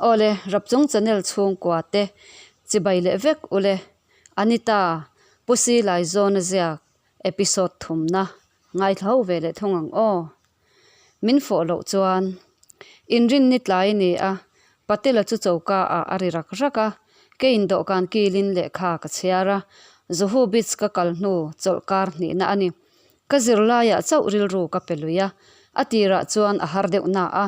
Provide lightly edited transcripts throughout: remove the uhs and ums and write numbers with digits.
Awle, Rapchung channel chhungkua te chibai leh vek ule. Anita, Pu Silai Zawna ziak episode thumna ngaithla ho ve leh thung ang aw. Min fawh loh chuan inrinni tlai a ni a, Patela chu choka ah a ri rak rak a, keiin dawhkan kilin lehkha ka chhiar a, Juhu Beach ka kal hnu chawlh kar hnihna a ni. Ka zirlaiah chauh rilru ka pe lui a, a tirah chuan a har deuh na a,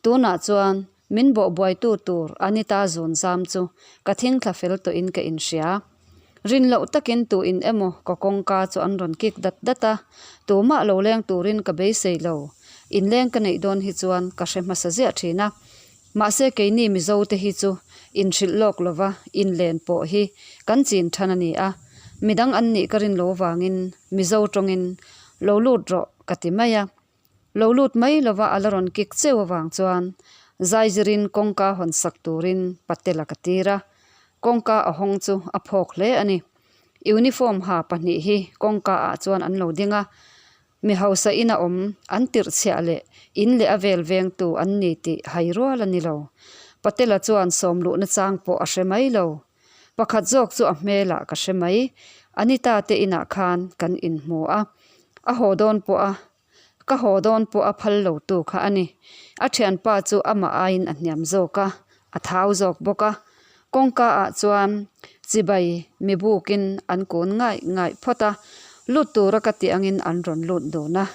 tunah chuan min bawhbuaitu tur Anita zun zam chu ka thingthla fel tawhin ka inhria. Rin loh takin tu in emaw ka kawngka chu an rawn kik dat dat a, tumah lo leng turin ka beisei lo. Inleng ka neih dawn hi chuan ka hre hmasa ziah thin a. Mahse keini Mizo te hi chu inhrilh lawk lova inlen pawh hi kan chin than a ni a, midang an nih ka rin lo vangin Mizo tawngin lo lut rawh ka ti mai a. Lo lut mai lova a la rawn kik cheu avang chuan zaizirin kawngka hawn sak turin Patel a ka tir a, kawngka a hawng chu a phawk hle a ni. Uniform ha pahnih hi kawngka ah chuan an lo ding a, mi hausa ina awm an tirh chhiah leh in leh a vel vengtu an ni tih hai rual a ni lo. Patel-a chuan sawm luhna chang pawh a hre mai lo. Pakhat zawk chu a hmelah ka hre mai. Anita te inah khan kan inhmu a, a haw dawn pawh a ka haw dawn pawh a phal lo tu kha a ni. A thianpa chu amah aiin a hniam zawk a, a thau zawk bawk a. Kawngka ah chuan chibai mi bukin an kun ngaih ngaih phawt a, lut tura ka tih angin an rawn lut dun a.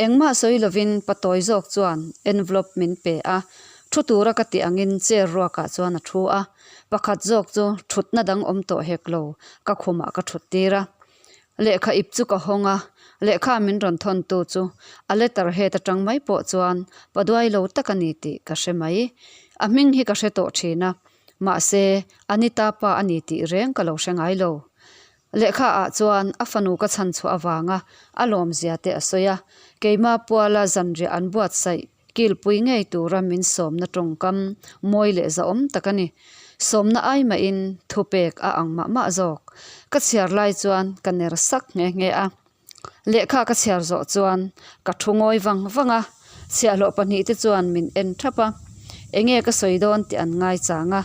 Engmah sawi lovin patawi zawk chuan envelope min pe a, thu tura ka tih angin chair ruakah chuan a thu a, pakhat zawk chu thutna dang awm tawh hek lo ka khumah ka thut tir a. Lehkha ip chu ka hawng a, lehkha min rawn thawn tu chu a letter head atang mai pawh chuan paduai lo tak a ni tih ka hre mai. A hming hi ka hre tawh thin a, mahse Anita pa a ni tih reng ka lo hre ngai lo. Lehkha ah chuan a fanu ka chhan chhuah avanga a lawmzia te a sawi a, keima puala zanriah an buatsaih kilpui ngei tura min sawmna tawngkam mawi leh zahawm tak a ni. Sawmna ai mahin thupek a ang mah mah zawk. Ka chhiar lai chuan ka ner sak nghe nghe a. Lehkha ka chhiar zawh chuan ka thu ngawi vang vang a, chhiahhlawh pahnihte chuan min en thap a. Enge ka sawi dawn tih an ngaichang a,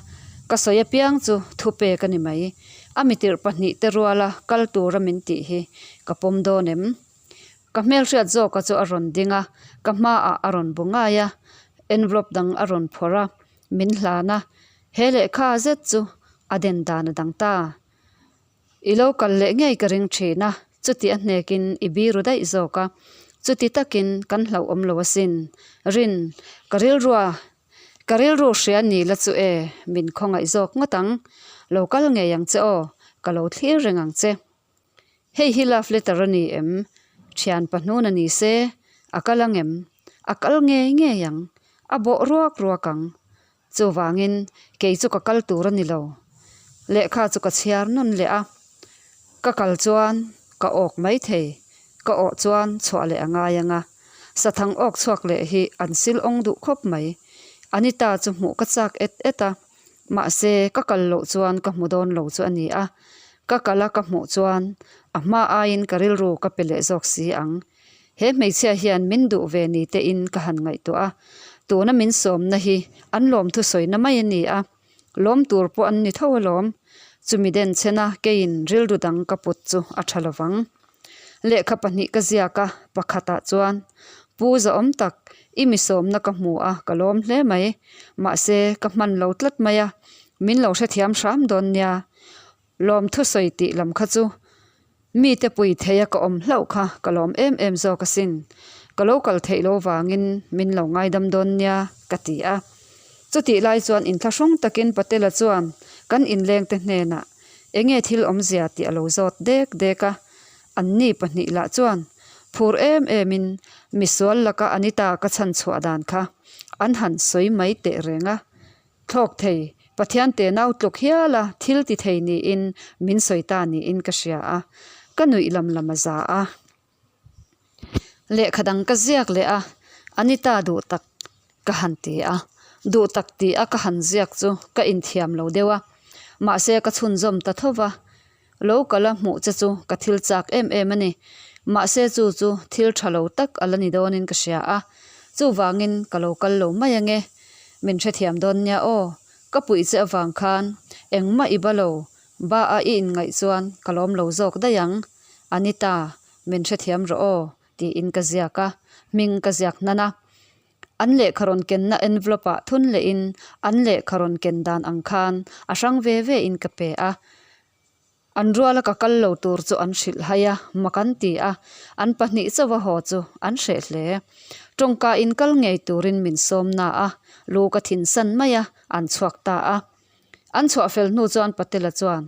ka sawi apiang chu thupek a ni mai. A mitirh pahnihte ruala kal tura min tih hi ka pawm dawn em? Ka hmelhriat zawka chu a rawn ding a, ka hmaah a rawn bu ngai a, envelope dang a rawn phawrh a, min hlan a, he lehkha zet chu a den dan a dang ta. I lo kal leh ngei ka ring thin a, chuti a hnekin i biru daih zawk a, chuti takin kan hlauhawm lo asin. Rin, ka rilrua Ka rilru hria ni la chu e, min khawngaih zawk ngawt ang. Lo kal ngei ang che aw, ka lo thlir reng ang che. Hei hi love letter a ni em? Thian pahnun a ni se, a kal ang em? A kal ngei ngei ang, a bawh ruak ruak ang. Chuvangin kei chu ka kal tur a ni lo. Lehkha chu ka chhiar nawn leh a, ka kal chuan ka awk mai thei, ka awh chuan chhuah leh a ngai ang a. Sathang awk chhuak leh hi an sil awng duh khawp mai. Anita chu hmuh ka chak et et a. Mahse, ka kal loh chuan ka hmu dawn lo chu a ni a, ka kal a ka hmuh chuan a hma aiin ka rilru ka pe leh zawk si ang. He hmeichhia hian min duh ve ni tein ka han ngaihtuah a, tuna min sawmna hi an lawmthu sawina mai a ni a, lawm tur pawh an ni tho alawm. Chumi den chhena keiin rilru dang ka put chu a tha lovang. Lehkha pahnih ka ziak a, pakhatah chuan, Pu zahawm tak, i mi sawmna ka hmu a, ka lawm hle mai. Mahse, ka hman lo tlat mai a, min lo hrethiam hram dawn nia. Lawm thusawi tih lam kha chu mite pui theia ka awm hlauh kha ka lawm em em zawk asin. Ka lo kal theih lo vangin min lo ngaidam dawn nia, ka ti a. Chutih lai chuan inthlahrung takin Patela chuan kan inlengte hnenah Enge thil awmzia tih a lo zawt dek dek a, anni pahnih lah chuan phur em emin misual laka Anita ka chhan chhuah dan kha an han sawi mai teh reng a. Thlawk thei, Pathian te nau tluk hial a thil ti thei niin min sawi ta niin ka hria a, ka nuih lam lam a za a. Lehkha dang ka ziak leh a, Anita duh tak ka han ti a, duh tak tih a ka han ziak chu ka inthiam lo deuh a, mahse ka chhunzawm ta tho va, lo kal a hmuh che chu ka thil chak em em a ni, mahse chu chu thil tha lo tak a la ni dawnin ka hria a, chuvangin ka lo kal lo mai ange. Min hrethiam dawn nia aw, ka puih che avang khan engmah i ba lo, ba a i inngaih chuan ka lawm lo zawk daih ang. Anita, min hrethiam rawh aw, tiin ka ziak a, hming ka ziak hnan a. An lehkha rawn kenna envelope ah thun lehin an lehkha rawn ken dan ang khan a hrang ve ve in ka pe a. An ruala ka kal lo tur chu an hrilh hai a, mak an ti a, an pahnih chauha haw chu an hreh hle. Tawngka in kal ngei turin min sawm na a, lu ka thin san mai a, an chhuak ta a. An chhuah fel hnu chuan Patela chuan,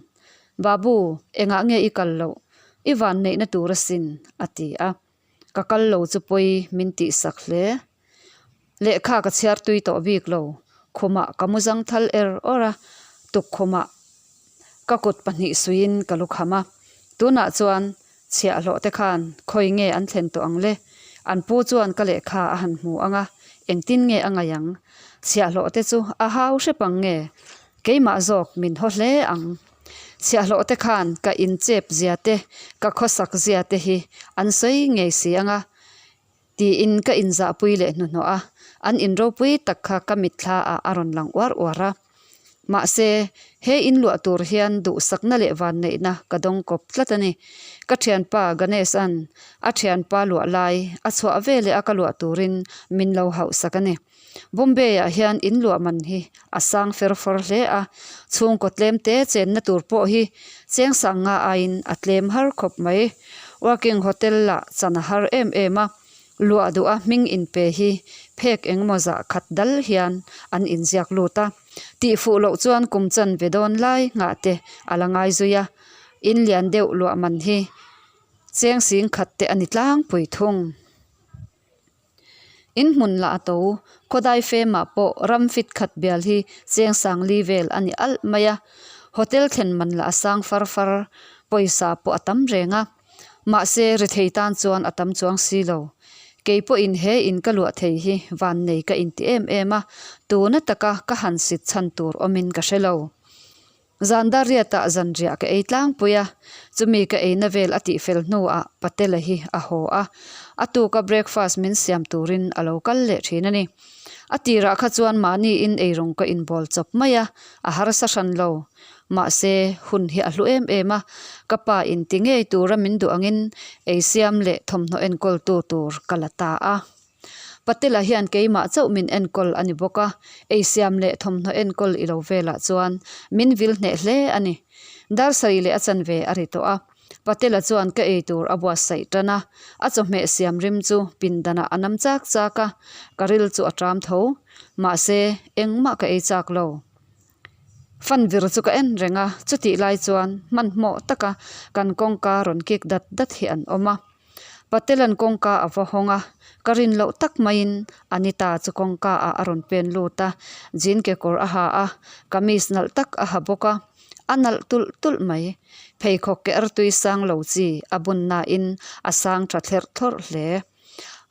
Babu, engah nge i kal loh? I vanneihna tur asin, a ti a. Ka kal lo chu pawi min tihsak hle. Lehkha ka chhiar tui tawh bik lo. Khumah ka mu zang thal er awr a, tukkhumah ka kut pahnih suiin ka lu kham a. Tunah chuan chhiahhlawh te khan khawi nge an thlen tawh ang le? An pu chuan ka lehkha a han hmu ang a, engtin nge a ngaih ang? Chhiahhlawh te chu a hau hrep ang nge? Keimah zawk min haw hle ang. Chhiahhlawh te khan ka inchep zia te, ka khawsak zia te hi an sawi ngei si ang a, tiin ka inzahpui leh hnuhnawh a, an inropui tak kha ka mitthla ah a rawn lang uar uar a. Mahse, he inluah tur hian duhsakna leh vanneihna ka dawng kawp tlat a ni. Ka thianpa Ganesh-a'n a thianpa luah lai a chhuah veleh a ka luah turin min lo hauhsak a ni. Bombay-ah hian in luah man hi a sang fer fawr hle a, chhungkaw tlem te chenna tur pawh hi cheng sang nga aiin a tlem har khawp mai. Working hotel lah chan a har em em a, luah duha hming inpe hi phek engemaw zah khat dal hian an inziak lut a, tihfuh loh chuan kum chan ve dawn lai nghah te a la ngai zui a, in lian deuh luah man hi cheng sing khat te a ni tlangpui thung. In hmun lah a to, khawdai femah pawh ram fit khat bial hi cheng sang li vel a ni alh mai a, hotel thlen man lah a sang far far, pawisa pawh a tam reng a. Mahse, rethei tan chuan a tam chuang si lo. Kei pawhin he in ka luah thei hi vannei ka inti em em a, tuna taka ka han sit chhan tur awmin ka hre lo. Zan Dariatah zanriah ka ei tlangpui a, chumi ka eina vel a tihfel hnuah Patela hi a haw a, a tuka breakfast min siam turin a lo kal leh thin a ni. A tirah kha chuan mahniin eirawng ka inbawl chawp mai a, a harsa hran lo. Mahse, hun hi a hlu em em a, ka pa in ti ngei tura min duh angin eisiam leh thawmhnaw enkawltu tur ka la ta a. Patela hian keimah chauh min enkawl a ni bawk a, eisiam leh thawmhnaw enkawl i lo velah chuan min vil hneh hle a ni. Dar sarih leh a chanve a ri tawh a, Patela chuan ka ei tur a buatsaih tan a, a chawhmeh siam rim chu pindanah a nam chak chak a, ka ril chu a ṭam tho. Mahse, engmah ka ei chak lo. Fanvir chu ka en reng a, chutih lai chuan hmanhmawh taka kan kawngka rawn kik dat dat hi an awm a. Patelan kawngka a va hawng a, ka rin loh tak maiin Anita chu kawngka ah a rawn pen lut a, jean kekawr a ha a, kamis nalh tak a ha bawk a, a nalh tulh tulh mai. Pheikhawk ke artui sang lo chi a bun nain a sang tha thlerh thlawrh hle.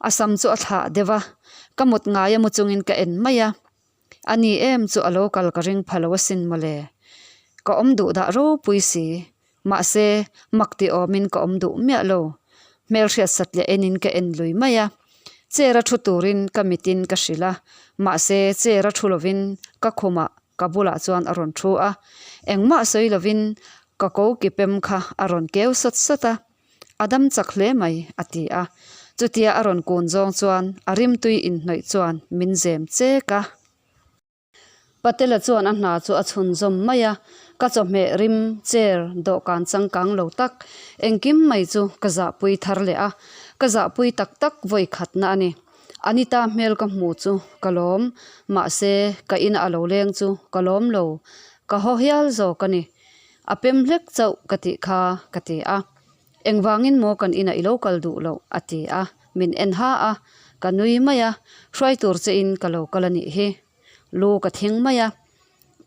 A sam chu a thlah deuh a, ka mut ngai a mu chungin ka en mai a. A ni em chu a lo kal ka ring pha lo asin mawle. Ka awm duh dah ropui si. Mahse, mak ti awmin ka awm duh miah lo. Hmelhriat satliah enin ka en lui mai a. Chair a thu turin ka mitin ka hrilh a. Mahse, chair a thu lovin ka khumah ka bulah chuan a rawn thu a. Engmah sawi lovin ka ko ki pem kha a rawn keu sawt sawt a. A dam chak hle mai, a ti a. Chutia a rawn kun zawng chuan a rimtui inhnawih chuan min zem chek a. Patela chuan a hna chu a chhunzawm mai a, ka chawhmeh rim, chair, dawhkan changkang lo tak, engkim mai chu ka zahpui thar leh a, ka zahpui tak tak vawi khatna a ni. Anita hmel ka hmu chu ka lawm, mahse ka ina a lo leng chu ka lawm lo, ka haw hial zawk a ni. A pem hlek chauh ka tih kha ka ti a. Engvangin maw kan inah i lo kal duh loh? a ti a, min en ha a, ka nui mai a, hruai tur che in ka lo kal a nih hi. Lu ka thing mai a,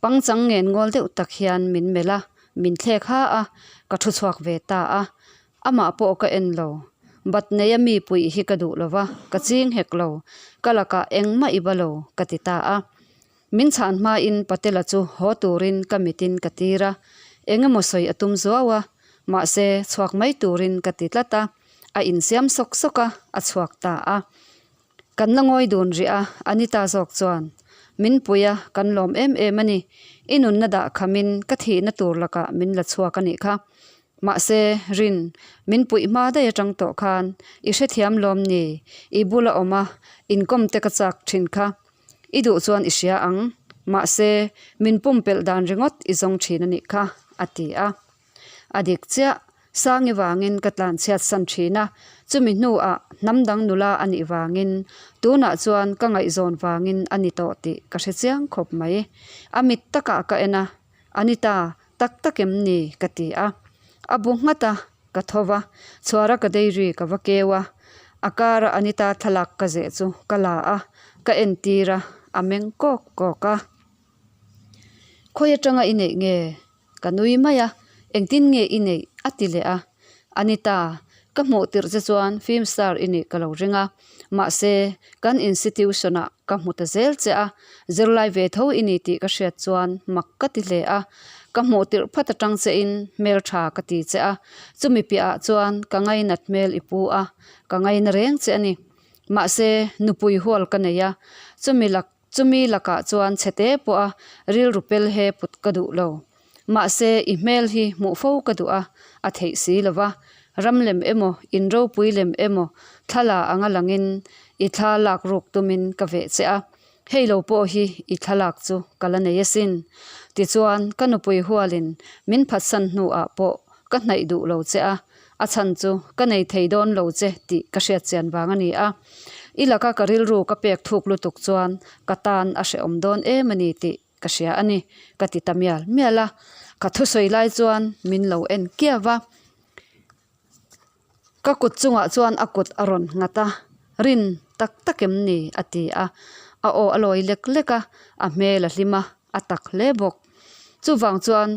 pangchang ngen ngawl deuh tak hian min melh a, min thlek ha a, ka thu chhuak ve ta a, amah pawh ka en lo. Bat neia mi puih hi ka duh lo va, ka ching hek lo, ka lakah engmah i ba lo ka ti ta a. Min chhan hmain Patela chu haw turin ka mitin ka tir a, eng emaw sawi a tum zuau a, mahse chhuak mai turin ka ti tlat a, a insiam sawk sawk a, a chhuak ta a. Kan la ngawi dun rih a, Anita zawk chuan, Min pui a, kan lawm em em a ni. I nunna dah khamin ka thihna tur lakah min la chhuak a nih kha. Mahse, Rin, min puih hma daih atang tawh khan i hrethiam lawm ni? I bula awm a, inkawm te ka chak thin kha. I duh chuan i hria ang. Mahse, min pumpelh dan ringawt i zawng thin a nih kha, a ti a. A dik chiah, Sangi vangin ka tlan chhiat san thin a, chumi hnuah hnam dang nula a nih vangin tunah chuan ka ngaihzawn vangin a ni tawh tih ka hre chiang khawp mai. A mit takah ka en a, Anita, tak tak em ni? ka ti a. A bu nghat a, ka tho va, chhuara ka dairy ka va keu a, a kara Anita thlalak ka zeh chu ka la a, ka entir a, a meng kawk kawk a. Khawi atanga i neih nge? Ka nui mai a, engtin nge i neih? a ti leh a. Anita, ka hmuh tirh che chuan film star i nih ka lo ring a, mahse kan institution-ah ka hmu ta zel che a, zirlai ve tho i ni tih ka hriat chuan mak ka ti hle a. Ka hmuh tirh phat atang chein hmeltha ka ti che a, chumi piahah chuan ka ngainat hmel i pu a, ka ngaina reng che a ni. Mahse nupui hual ka nei a, chumi lak Chumi lakah chuan chhete pawha rilru pel he put ka duh lo. Mahse, i hmel hi hmuh fo ka duh a, a theih si lo va. Ram lem emaw, in ropui lem emaw, thla anga langin i thla lak ruk tumin ka veh che a. Hei lo pawh hi i thlalak chu ka la nei asin. Tichuan, ka nupui hualin min phatsan hnuah pawh ka hnaih duh lo che a, a chhan chu ka nei thei dawn lo che tih ka hriat chian vang a ni a. I laka ka rilru ka pek thuk lutuk chuan ka tan a hrehawm dawn em a ni tih ka hria a ni, ka ti ta mial mial a. Ka thusawi lai chuan min lo en kiau va. Ka kut chungah chuan a kut a rawn nghat a, Rin tak tak em ni? a ti a. A aw a lawi lek lek a, a hmel a hlim a, a tak hle bawk. Chuvang chuan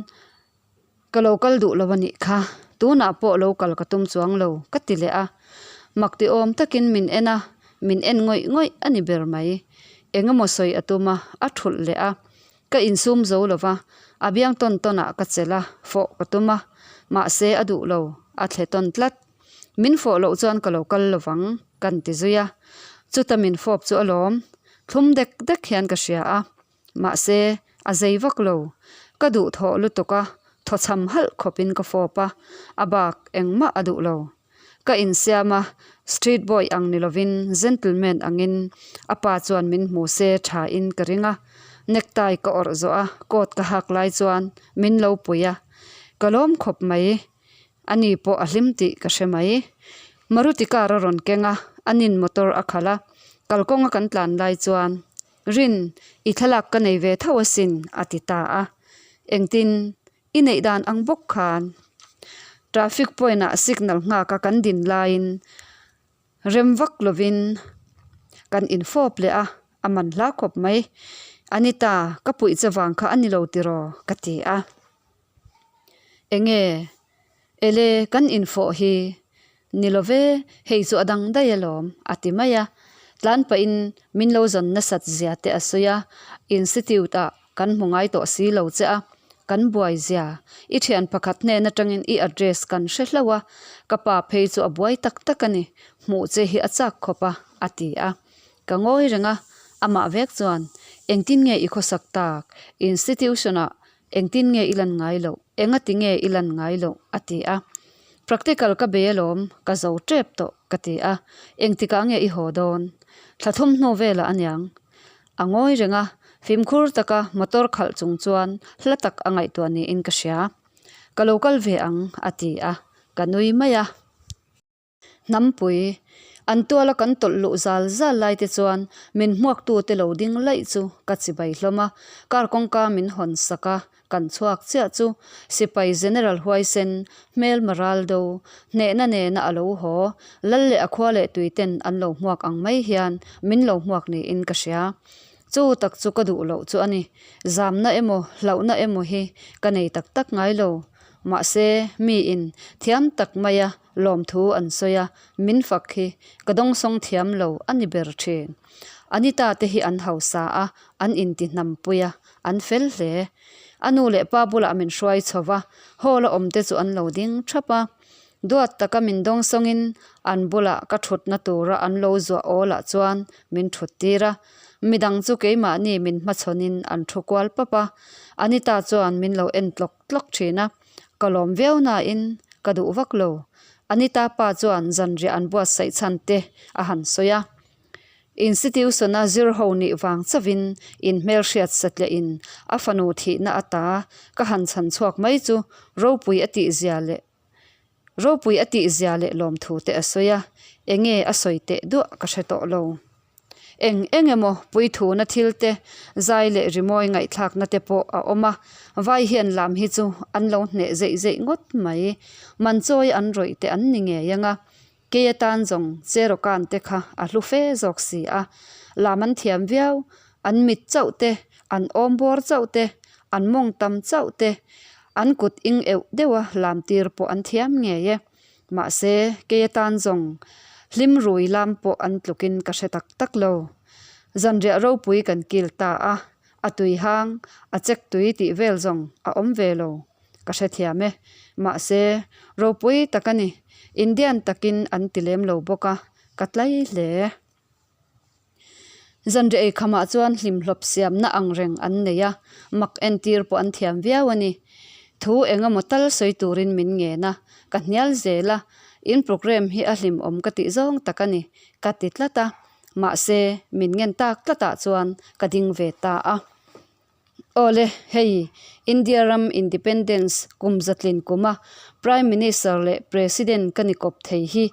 Ka lo kal duh lo a nih kha, tunah pawh lo kal ka tum chuang lo, ka ti leh a. Mak ti awm takin min en a, min en ngawih ngawih a ni ber mai. Eng emaw sawi a tum a, a thulh leh a. Ka insum zo lo va, a biang tawn tawnah ka chelh a, fawh ka tum a. Mahse a duh lo, a thle tawn tlat. Min fawh loh chuan ka lo kal lo vang, kan ti zui a. Chuta min fawp chu alawm, thlum dek dek hian ka hria a. Mahse, a zei vak lo. Ka duh thawh lutuk a, thawchham halh khawpin ka fawp a, a bak engmah a duh lo. Ka insiam a, street boy ang ni lovin gentleman angin a pa chuan min hmu se thain ka ring a. Necktie ka awrh zawh a, coat ka hak lai chuan min lo pui a. Ka lawm khawp mai. Ani pawh a hlim tih ka hre mai. Maruti car a rawn keng a, anin motor a khalh a. Kalkawnga kan tlan lai chuan Rin, i thlalak ka nei ve tho asin, a ti ta a. Engtin, i neih dan ang bawk khan. Traffic point ah signal nghak a kan din laiin rem vak lovin kan infawp leh a, a man hla khawp mai. Anita, ka puih che vang kha a ni lo tiraw? ka ti a. Enge? Ele, kan infawh hi ni lo ve, hei chu a dang daih alawm, a ti mai a. Tlan pahin min lo zawn nasat zia te a sawi a, Institute ah kan hmu ngai tawh si lo che a, kan buai zia. I thian pakhat hnen atangin i address kan hre hlauh a, ka pa phei chu a buai tak tak a ni, hmuh che hi a chak khawp a, a ti a. Ka ngawi reng a, amah vek chuan, Engtin nge i khawsak tak? Institution-ah Engtin nge i lan ngai loh? Engati nge i lan ngai loh? a ti a. Practical ka bei alawm, ka zo tep tawh, ka ti a. Engtikah nge i haw dawn? Thla thum hnu velah aniang. A ngawi reng a, fimkhur taka motor khalh chung chuan hla tak a ngaihtuah niin ka hria. Ka lo kal ve ang, a ti a, ka nui mai a. Hnampui, an tuala kan tawlh luh zal zal lai te chuan min hmuaktute lo ding laih chu ka chibai hlawm a, car kawngka min hawn sak a, kan chhuak chiah chu Sipai General Huaisen, Hmelma Raldo, hnehna nena a lo haw, Lal leh a khua leh tuiten an lo hmuak ang mai hian min lo hmuak niin ka hria. Chu tak chu ka duh loh chu a ni. Zamna emaw, hlauhna emaw hi ka nei tak tak ngai lo. Mahse, miin thiam tak maia Lawmthu an sawi a, min fak hi ka dawngsawng thiam lo a ni ber thin. Anita te hi an hausa a, an inti hnampui a, an fel hle. A nu leh pa bulah min hruai chho va, hall a awm te chu an lo ding thap a. Duat taka min dawngsawngin an bulah ka thutna tura an lo zuah awl ah chuan min thut tir a. Midang chu keimahni min hmachhawnin an thu kual pap a, Anita chuan min lo en tlawk tlawk thin a, ka lawm viau nain ka duh vak lo. Anita pa chuan zanriah an buatsaih chhan te a han sawi a. Institution-a zir ho nih vang chauhin inhmelhriat satliahin a fanu thihna ata ka han chhan chhuak mai chu ropui a tihzia leh Ropui a tihzia leh lawmthu te a sawi a, enge a sawi teh duah ka hre tawh lo. Eng eng emaw puithuna thil te, zai leh rimawi ngaihthlakna te pawh a awm a, vai hian lam hi chu an lo hneh zeih zeih ngawt mai. Manchawi an rawih te an ni ngei ang a, kei atan zawng Cherokan te kha a hlu fe zawk si a, lam an thiam viau, an mit chauh te, an awm bawr chauh te, an mawng tam chauh te, An kut ing euh deuha lam tir pawh an thiam ngei e. Mahse, kei atan zawng hlim rui lam pawh an tlukin ka hre tak tak lo. Zanriah ropui kan kil ta a, a tui hang, a chek tui tih vel zawng a awm ve lo. Ka hrethiam e. Mahse, ropui tak a ni. Indian takin an ti lem lo bawk a, ka tlai hle. Zanriah eikhamah chuan hlimhlawp siamna ang reng an nei a, mak entir pawh an thiam viau a ni. Thu eng emaw tal sawi turin min ngen a, ka hnial zel a, in programme hi a hlimawm ka tih zawng tak a ni, ka ti tlat a, mahse min ngen tak tlatah chuan ka ding ve ta a. Awle, hei India ram Independence kum zatlin kuma Prime Minister leh President ka ni kawp thei hi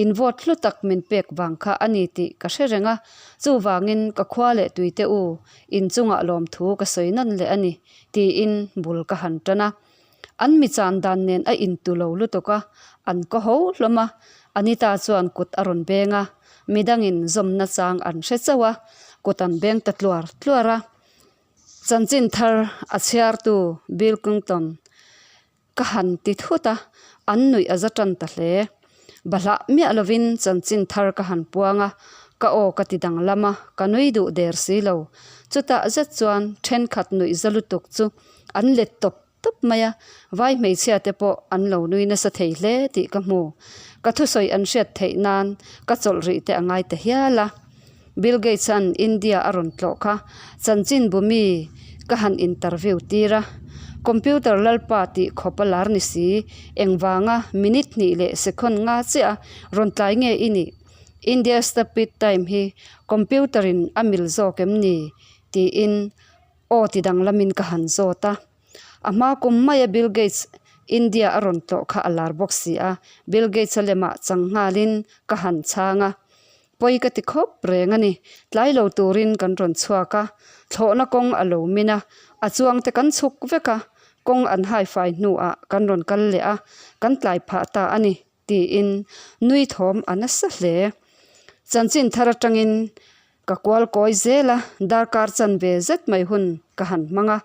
in vote hlu tak min pek vang kha a ni tih ka hre reng a, chuvangin ka khua leh tuite u inchungah lawmthu ka sawi nawn leh a ni, tiin bul ka han tan a. An mi chan dan nen a intu lo lutuk a, an kaw ho hlawm a, Anita chuan kut a rawn beng a, midangin zawmna chang an hre chauh a, kut an beng ta tluar tluar a. Chanchin thar a chhiartu Bill Clinton ka han ti thut a, an nuih a za tan ta hle. Bahlah miah lovin chanchin thar ka han puang a, ka aw ka ti danglam a, ka nui duh der si lo. Chutah zet chuan thenkhat nuih za lutuk chu an let tawp tawp mai a, vai hmeichhia te pawh an lo nui nasa thei hle tih ka hmu. Ka thusawi an hriat theih nan ka chawlh rih te a ngai ta hial a. Bill Gates-a'n India a rawn tlawh kha chanchin bu mi ka han interview tir a, Computer lalpa tih khawp a lar ni si, engvanga minute hnih leh second nga chiah a rawn tlai nge i nih? India Stupid Time hi computer-in a mil zawk em ni? tiin Aw ti danglamin ka han zawt a. A hma kum maia Bill Gates India a rawn tlawh kha a lar bawk si a, Bill Gates-a lemah chang nghalin ka han chhang a. Pawi ka ti khawp reng a ni. Tlai lo turin kan rawn chhuak a, thlawhna kawng a lo min a, a chuangte kan chhuk vek a, kawng an haifai hnuah kan rawn kal leh a, kan tlai phah ta a ni, tiin nui thawm a nasa hle. Chanchin thar atangin Ka kual kawi zel a, darkar chanve zet mai hun ka han hmang a,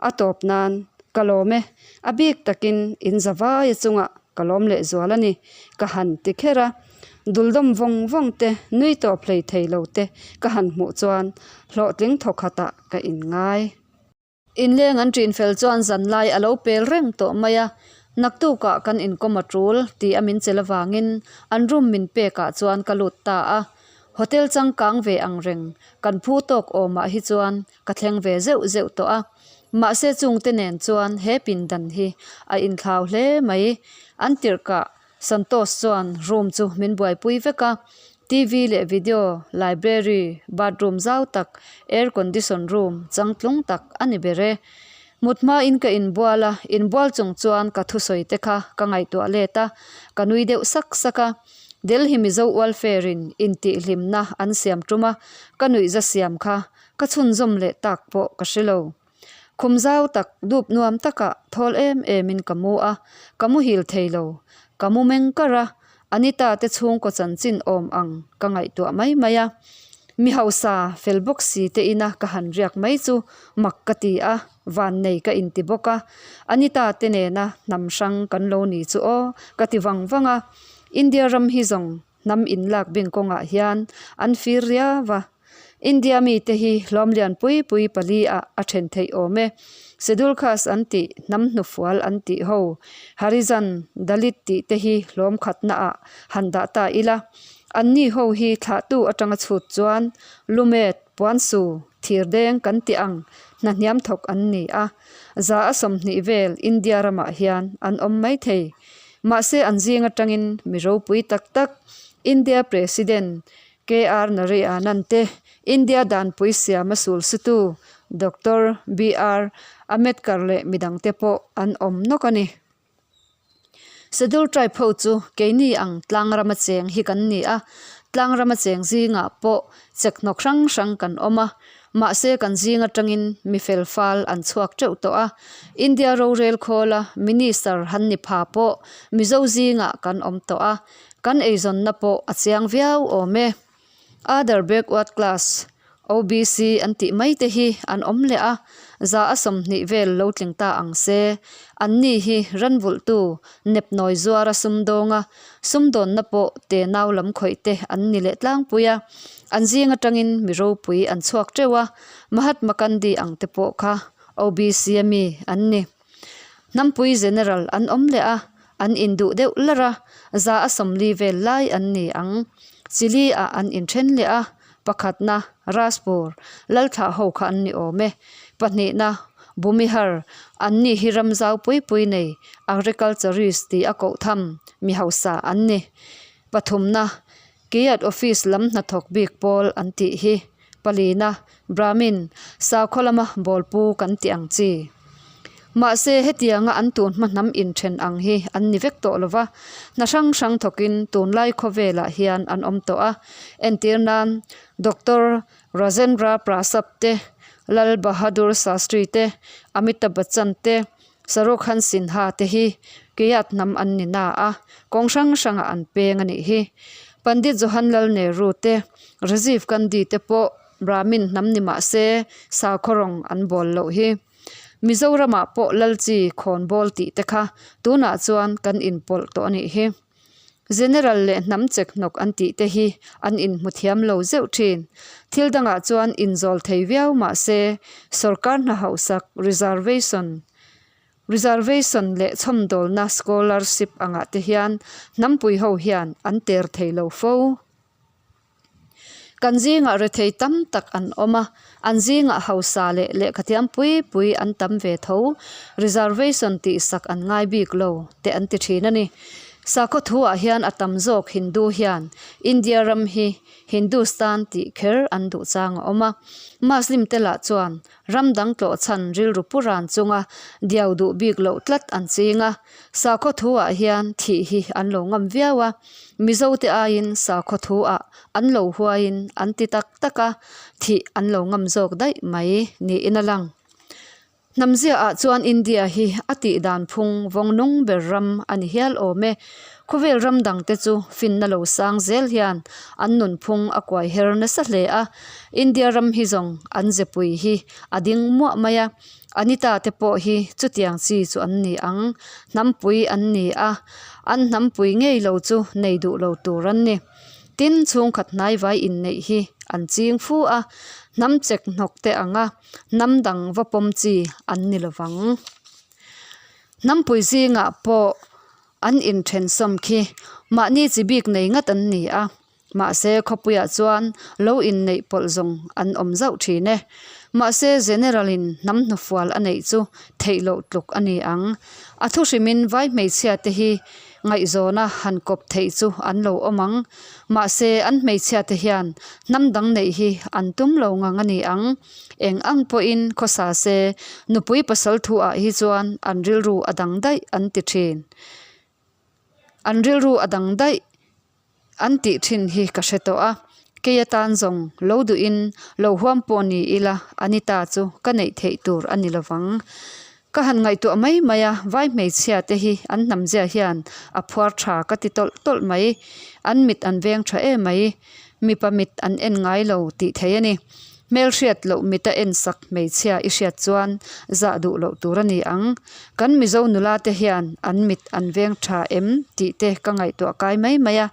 a tawp nan ka lawm e, a bik takin in za vaia chungah ka lawm leh zual a ni, ka han ti kher a, duldawm vawng vawng te, nui tawp hlei thei lo te ka han hmuh chuan hlawhtling thawkhatah ka inngai. Inleng an ṭin fel chuan zanlai a lo pel reng tawh mai a, naktukah kan inkawm a ṭul tih a min chelh avangin an room min pekah chuan ka lut ta a. Hotel changkang ve ang reng kan phu tawk awmah hi chuan ka thleng ve zeuh zeuh tawh a, mahse chungte nen chuan he pindan hi a inthlau hle mai. An tirhkah Santosh chuan room chu min buaipui vek a, TV leh video, library, bathroom zau tak, air condition room changtlung tak a ni ber e. Mut hmain ka inbual a, inbual chung chuan ka thusawi te kha ka ngaihtuah let a, ka nui deuh sak sak a. Delhi Mizo Welfare in intihhlimna an siam tum a, ka nuihza siam kha ka chhunzawm leh tak pawh ka hre lo. Khum zau tak dup nuam takah thawl em emin ka mu a, ka muhil thei lo. Ka mu meng kar a, Anita te chhungkaw chanchin awm ang ka ngaihtuah mai mai a. Mi hausa fel bawk si te ina ka han riak mai chu mak ka ti a, vannei ka inti bawk a. Anita te nena hnam hrang kan lo ni chu aw ka ti vang vang a. India ram hi zawng hnam inlak bing kawngah hian an fir riau a. India mite hi hlawm lian pui pui pali ah a then theih awm e. Schedule Caste an tih, hnam hnufual an tih ho, Harijan, Dalit tih te hi hlawm khatna ah han dah ta ila. Anni ho hi thlahtu atanga chhut chuan lumet, puansu, thirdeng kan tih ang hna hniam thawk an ni a. 120 vel India ramah hian an awm mai thei. Mahse an zing atangin mi ropui tak tak India President KR Narayanan te, India danpui siama sul sutu Doctor BR Ambedkar leh midangte pawh an awm nawk a ni. Schedule Tribe ho chu keini ang tlang rama cheng hi kan ni a, tlang rama cheng zingah pawh chekhnawk hrang hrang kan awm a, mahse kan zing atangin mi fel fal an chhuak teuh tawh a, India rorel khawla Minister han ni pha pawh Mizo zingah kan awm tawh a, kan eizawnna pawh a chiang viau awm e. Other Backward Class, OBC, an tih mai te hi an awm leh a, 120 vel lo tling ta ang se. Anni hi ranvulhtu, nepnawi zuara sumdawnga sumdawnna pawh tenau lam khawih te an ni leh tlangpui a. An zing atangin mi ropui an chhuak teuh a, Mahatma Gandhi ang te pawh kha OBC a mi an ni. Hnampui General an awm leh a, an induh deuh lar a, 140 vel lai an ni ang. Chili ah an inthen leh a, pakhatna Rajpur, Lalthlah ho kha an ni awm e. Pahnihna Bhumihar, an ni hi ram zau pui pui nei, agriculturist ti a koh tham mi hausa an ni. Pathumna Keiat office lam hnathawk bik pawl an tih hi. Palina, Brahmin, sakhaw lama bawlpu kan tih ang chi. Mahse, hetianga an tun hma hnam inthen ang hi an ni vek tawh lo va, hna hrang hrang thawkin tunlai khawvelah hian an awm tawh a. Entir nan, Doctor Rajendra Prasad te, Lal Bahadur Shastri te, Amitabh Bachchan te, Shahrukh Khan Sinha te hi Keiat hnam an ni na a, kawng hrang hrangah an peng a nih hi. Pandit Jawaharlal Nehru te, Rajiv Gandhi te pawh Brahmin hnam ni mah se sakhaw rawng an bawl loh hi. Mizoramah pawh Lalchi khawnbawl tih te kha tunah chuan kan inpawlh tawh a nih hi. General leh hnam chek hnawk an tih te hi an inhmu thiam lo zeuh thin. Thil dangah chuan inzawl thei viau mah se sorkar hna hauhsak reservation reservation leh chhawmdawlna scholarship angah te hian hnampui ho hian an ter thei lo fo. Kan zingah rethei tam tak an awm a, an zingah hausa leh lehkhathiam pui pui an tam ve tho. Reservation tih sak an ngai bik lo te an ti thin a ni. Sakhaw thuah hian a tam zawk Hindu hian India ram hi Hindustan tih kher an duh chang a awm a. Muslim te lah chuan Ram dang tlawh chhan rilru pu ran chunga diau duh bik loh tlat an ching a, sakhaw thu ah hian thih hi an lo ngam viau a, Mizo te aiin sakhaw thu ah an lo huaiin an ti tak tak a, thih an lo ngam zawk daih mai niin a lang. Hnamzia ah chuan India hi a tih dan phung vawng nung ber ram a ni hial awm e. Khawvel ram dang te chu finna lo sang zel hian an nunphung a kuai her nasa hle a, India ram hi zawng an zepui hi a ding muah mai a, Anita te pawh hi chutiang chi chu an ni ang, hnampui an ni a, an hnampui ngei lo chu nei duh lo tur an ni. Tin, chhungkhat hnaivai inneih hi an ching fu a, hnam chek hnawk te anga hnam dang va pawm chi an ni lovang. Hnampui zingah pawh An inthensawm khi mahni chi bik nei ngat an ni a, mahse khawpuiah chuan lo inneih pawlh zawng an awm zauh thin e. Mahse General in hnam hnufual a neih chu theih loh tluk a ni ang. A thu hrimin vai hmeichhia te hi ngaihzawna han kawp theih chu an lo awm ang. Mahse an hmeichhia te hian hnam dang neih hi an tum lo ngang a ni ang. Eng ang pawhin khawsa se, nupui pasal thu ah hi chuan an rilru a dang daih an ti thin. An rilru a dang daih an tih thin hi ka hre tawh a, kei atan zawng lo duhin lo huam pawh ni ila Anita chu ka neih theih tur a ni lovang. Ka han ngaihtuah mai mai a, vai hmeichhia te hi an hnamzia hian a phuar tha ka ti tawlh tawlh mai. An mit an veng tha em mai. Mipa mit an en ngai lo tih thei a ni. Hmelhriat loh mita en sak hmeichhia i hriat chuan zah duh loh tur a ni ang. Kan Mizo nula te hian an mit an veng tha em tih te ka ngaihtuah kai mai mai a.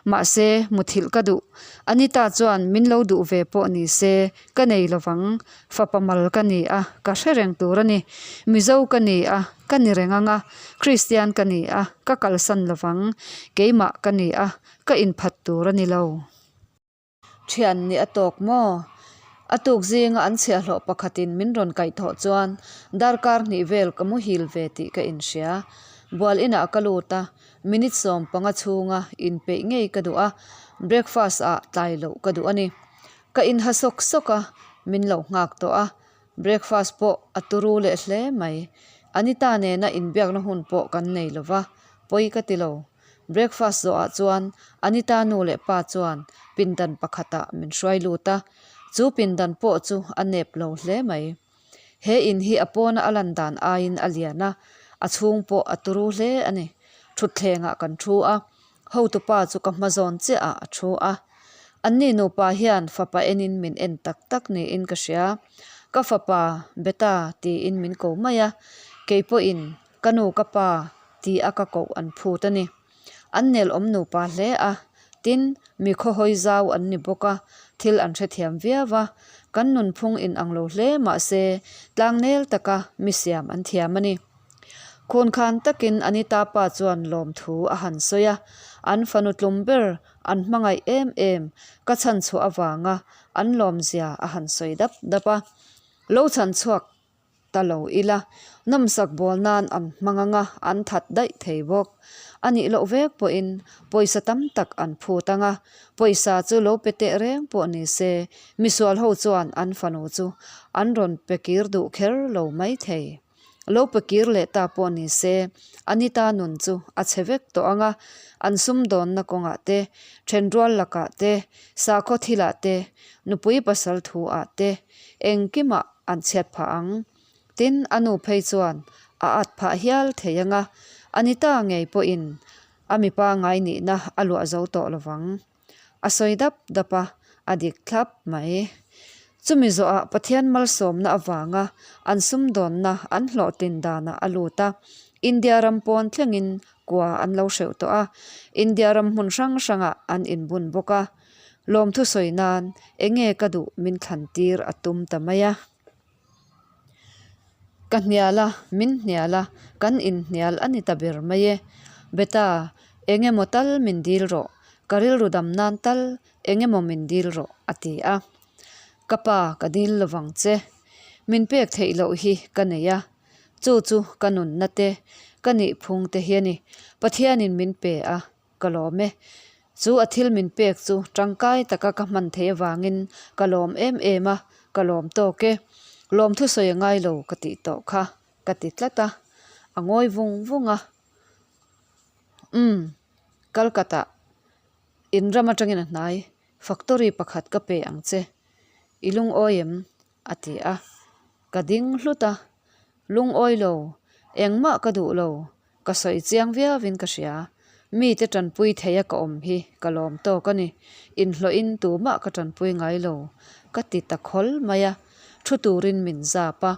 Mahse, muthilh ka duh. Anita chuan min lo duh ve pawh ni se ka nei lovang. Fapa mal ka ni a, ka hre reng tur a ni. Mizo ka ni a, ka ni reng ang a. Kristian ka ni a, ka kalsan lovang. Keimah ka ni a, ka inphat tur a ni lo. Thian nih a tawk maw? A tuk zinga an chhiahhlawh pakhatin min rawn kaihthawh chuan darkar hnih vel ka muhil ve tih ka inhria. Bual inah ka lut a, minute 15 chhunga inpeih ngei ka duh a, breakfast ah tlai loh ka duh a ni. Ka inha sawk sawk a, min lo nghak tawh a, breakfast pawh a turu leh hle mai. Anita nena inbiakna hun pawh kan nei lova, pawi ka ti lo. Breakfast zawhah chuan Anita nu leh pa chuan pindan pakhatah min hruai lut a, chu pindan pawh chu a nep lo hle mai. He in hi a pawna a lan dan aiin a lian a, a chhung pawh a turu hle a ni. Thutthlengah kan thu a, hotupa chu ka hma zawn chiahah a thu a. Anni nupa hian fapa enin min en tak tak niin ka hria. Ka fapa, Beta tiin min ko mai a, kei pawhin Ka nu ka pa ti a ka koh an phut a ni. An nel awm nupa hle a, tin, mi khawhawi zau an ni bawk a, thil an hrethiam viau a, kan nunphung in ang lo hle mahse tlangnel taka mi siam an thiam a ni. Khunkhan takin Anita pa chuan lawmthu a han sawi a, an fanu tlum ber an hmangaih em em ka chhanchhuah avanga an lawmzia a han sawi dap dap a. Lo chhanchhuak ta lo ila, nawmsak bawl nan an hmang anga an that daih thei bawk. A nih loh vek pawhin pawisa tam tak an phut anga, pawisa chu lo pe teh reng pawh ni se, misual ho chuan an fanu chu an rawn pe kir duh kher lo mai thei. Lo pe kir leh ta pawh ni se, Anita nun chu a chhe vek tawh anga, an sumdawnna kawngah te, thenrual lakah te, sakhaw thilah te, nupui pasal thu ah te, engkimah An chhiat phah ang. Tin, a nu phei chuan a at phah hial thei ang a, Anita ngei pawhin a mipa ngai nihna a luah zo tawh lo vang. A sawi dap dap a, a dik thlap mai. Chumi zawhah Pathian malsawmna avanga an sumdawnna an hlawhtlin danah a lut a, India ram pawn thlengin kua an lo hreuh tawh a, India ram hmun hrang hrangah an inbun bawk a. Lawmthu sawi nan enge ka duh min thlan tir a tum ta mai a. Ka hnial a, min hnial a, kan inhnial a ni ta ber mai e. Beta, engemaw tal min dil rawh, ka rilru dam nan tal engemaw min dil rawh a ti a. Ka pa ka dil lovang che, min pek theih loh hi ka nei a, chu chu ka nunna te, ka nihphung te hi a ni. Pathianin min pe a, Ka lawm e. Chu a thil min pek chu tangkai taka ka hman theih avangin ka lawm em em a, ka lawm tawk e. Lawmthu sawi a ngai lo ka tih tawh kha ka ti tlat a, a ngawi vung vung a. Umm, Kalkatah in ram atangin a hnai, factory pakhat ka pe ang che. I lungawi em? a ti a. Ka ding hlut a, lungawi lo, engmah ka duh lo, Ka sawi chiang viauin ka hria. Mite tanpui theia ka awm hi ka lawm tawk a ni. Inhlawhin tumah ka tanpui ngai lo. Ka ti ta khawl mai a. Thu turin min zap a.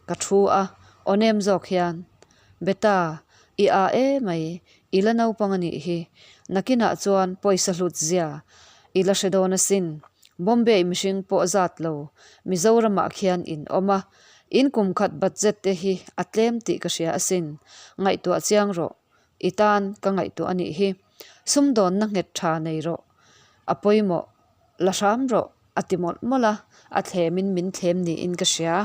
Ka thu a, aw nem zawk hian, Beta, i a e mai, i la naupang a nih hi. Nakinah chuan pawisa hlut zia i la hre dawn asin. Bombay mihring pawh zat lo, Mizoramah khian in awm a. In kum khat budget te hi a tlem tih ka hria asin. Ngaihtuah chiang rawh. I tan ka ngaihtuah a nih hi. Sumdawnna nghet tha nei rawh. A pawimawh. La hram rawh a ti mawlh mawlh a, a thlemin min thlem niin ka hria.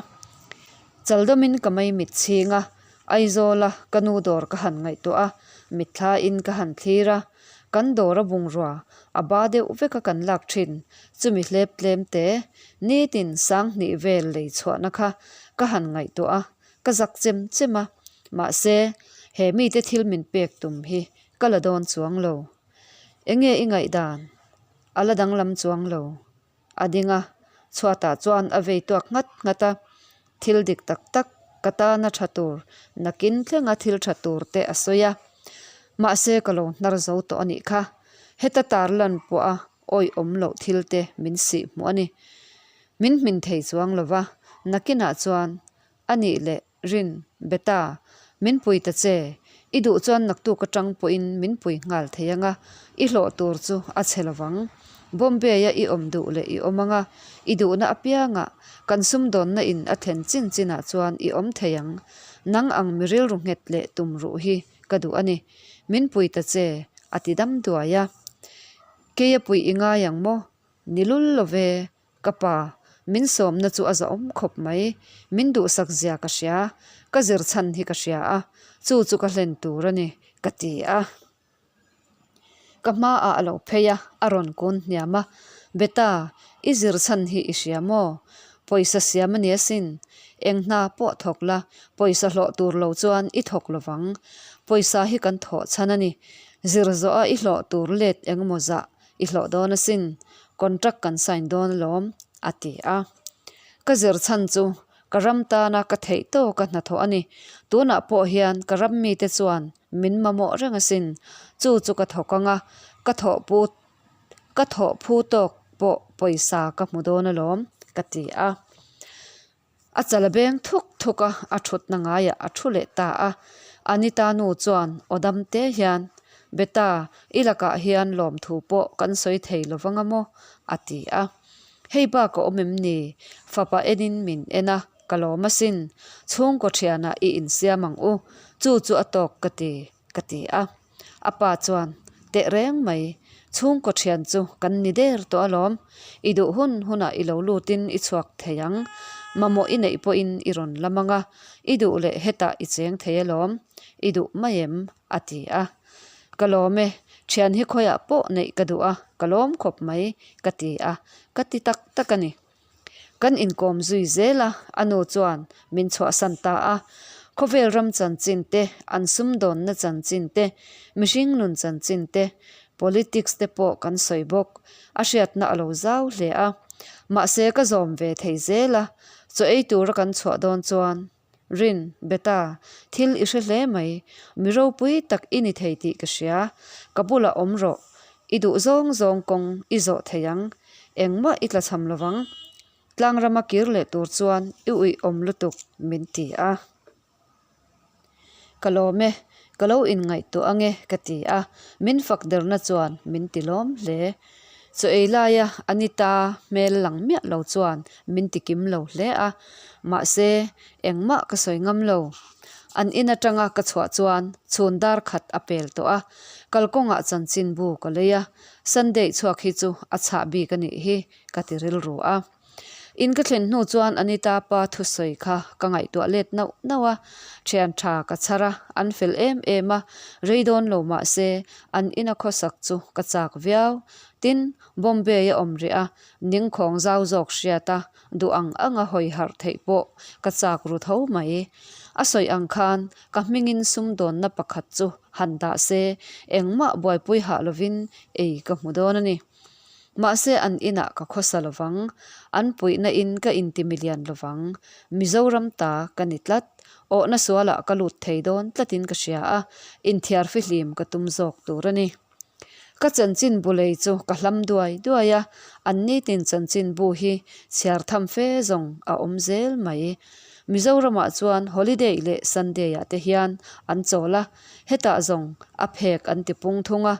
Chaldawmin ka mei mit chhing a, Aizawla ka nu dawr ka han ngaihtuah a, mitthlain ka han thlir a. Kan dawr a bungrua a ba deuh vek a kan lak thin, chumi hlep tlem te, nitin sanghnih vel lei chhuahna kha ka han ngaihtuah a, ka zak chem chem a, mahse he mite thil min pek tum hi ka la dawn chuang lo. Enge i ngaihdan? A la danglam chuang lo. A ding a, chhuatah chuan a vei tuak nghat nghat a, thil dik tak tak ka tana tha tur nakin thlenga thil tha tur te a sawi a, mahse ka lo hnar zo tawh a nih kha, heta tarlan pawha awihawm loh thil te min sih hmuh a ni. Min hmin thei chuang lo va, nakinah chuan a nih leh Rin, Beta, min pui ta che, i duh chuan naktuk atang pawhin min pui nghal thei anga, i hlawh tur chu a chhe lovang. Bombay-a i awm duh leh i awm anga, i duhna apiangah kan sumdawnna in a thlen chin chinah chuan i awm thei ang. Nang ang mi rilru nghet leh tum ruh hi ka duh a ni. Min pui ta che, a ti dam duai a. Keia puih i ngai ang maw? Ni lul lo ve, Ka pa, min sawmna chu a zahawm khawp mai. Min duhsak zia ka hria, ka zir chhan hi ka hria a, chu chu ka hlen tur a ni, ka ti a. Ka hmaah a lo phei a, a rawn kun hniam a, Beta, i zir chhan hi i hria maw? Pawisa siam a ni asin. Eng hna pawh thawk la, pawisa hlawh tur lo chuan i thawk lo vang. Pawisa hi kan thawh chhan a ni. Zir zawha i hlawh tur let engemaw zah I hlawh dawn asin, contract kan sign dawn alawm, a ti a. Ka zir chhan chu ka ram tana ka theih tawka hnathawh a ni. Tunah pawh hian ka ram mite chuan min mamawh reng asin, chu chu ka thawk ang a, ka thawh pu ka thawh phu tawk pawh pawisa ka hmu dawn alawm, ka ti a. A chal a beng thuk thuk a, a thutna ngaiah a thu leh ta a. Anita nu chuan aw dam te hian, Beta, i lakah hian lawmthu pawh kan sawi thei lo vang a maw? a ti a. Hei bak a awm em ni? Fapa enin min en a, ka lawm asin. Chhungkaw thianah i insiam ang u, chu chu a tawk ka ti, ka ti a. A pa chuan, Teh reng mai, chhungkaw thian chu kan ni der tawh alawm. I duh hun hunah i lo lutin i chhuak thei ang. Mamawh i neih pawhin i rawn lam ang a, i duh leh hetah i cheng thei alawm. I duh mai em? a ti a. Ka lawm e, thian hi khawiah pawh neih ka duh a, ka lawm khawp mai, ka ti a, ka ti tak tak a ni. Kan inkawm zui zel a, a nu chuan min chhuahsan ta a. Khawvel ram chanchin te, an sumdawnna chanchin te, mihring nun chanchin te, politics te pawh kan sawi bawk. A hriatna a lo zau hle a. Mahse ka zawm ve thei zel a, chaw ei tura kan chhuah dawn chuan Rin, Beta, thil i hre hle mai. Mi ropui tak i ni thei tih ka hria. Ka bulah awm rawh. I duh zawng zawng kawng i zawh thei ang. Engmah i tlachham lo vang. Tlangrama kir leh tur chuan i uih awm lutuk min ti a. Ka lawm e, ka lo inngaihtuah ange ka ti a. Min fak derna chuan min ti lawm hle. Chaw ei laia Anita hmel lang miah lo chuan min ti kim lo hle a, mahse engmah ka sawi ngam lo. An in atanga ka chhuah chuan chhun dar khat a pel tawh a, kalkawngah chanchinbu ka lei a, Sunday chhuak hi chu a chhah bik a nih hi ka ti rilru a. In ka thlen hnu chuan Anita pa thusawi kha ka ngaihtuah let nauh nauh a, thian tha ka chhar a, an fel em em a, rei dawn lo mah se an ina khawsak chu ka chak viau. Tin, Bombay a awm rih a, ningkhawng zau zawk hriat a, duh ang anga hawi harh theih pawh ka chak ru tho mai. A sawi ang khan ka hmingin sumdawnna pakhat chu han dah se, engmah buaipui hah lovin ei ka hmu dawn a ni. Mahse an inah ka khawsa lovang, an puihna in ka inti milian lovang, Mizoram ta ka ni tlat, awhna sualah ka lut thei dawn tlatin ka hria a, inthiar fihlim ka tum zawk tur a ni. Ka chanchin bu lei chu ka hlam duai duai a, an nitin chanchin bu hi chhiar tham fe zawng a awm zel mai. Mizoramah chuan holiday leh Sunday ah te hian an chawl a, hetah zawng a phek an ti pung thung a,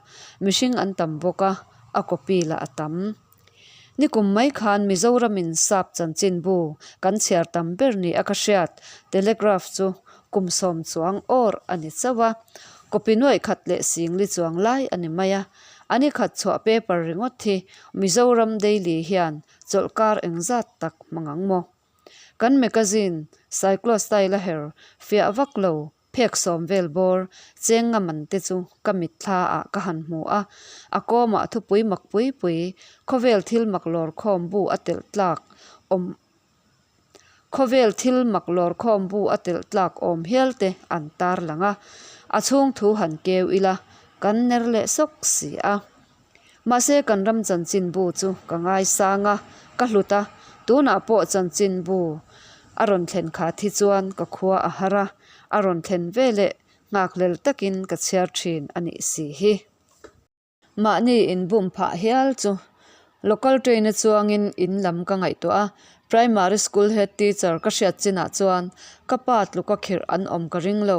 mihring an tam bawk a, a copy lah a tam. Nikum mai khan Mizoramin sap chanchinbu kan chhiar tam ber ni a ka hriat Telegraph chu kum sawm chuang awr a ni chauh a, copy nuaih khat leh singli chuang lai a ni mai a. A ni khat chhuah paper ringawt hi Mizoram Daily hian chawlhkar engzat tak hmang ang maw? Kan magazine Cyclostyle a her fiah vak lo Phek sawm vel bawr cheng nga man te chu ka mitthla ah ka han hmu a, a kawmah thupui mak pui pui, khawvel thil mak lawr khawm bu a telh tlak awm khawvel thil mak lawr khawm bu a telh tlak awm hial te an tar lang a, a chhung thu han keu ila kan ner leh sawk si a. Mahse kan ram chanchinbu chu ka ngaisang a, ka hlut a, tunah pawh chanchinbu a rawn thlen khat hi chuan ka khua a har a, a rawn thlen veleh nghakhlel takin ka chhiar thin a nih si hi. Mahni inbum phah hial chu. Local train a chuangin in lam ka ngaihtuah a, Primary school head teacher ka hriat chinah chuan ka pa tluka khirh an awm ka ring lo.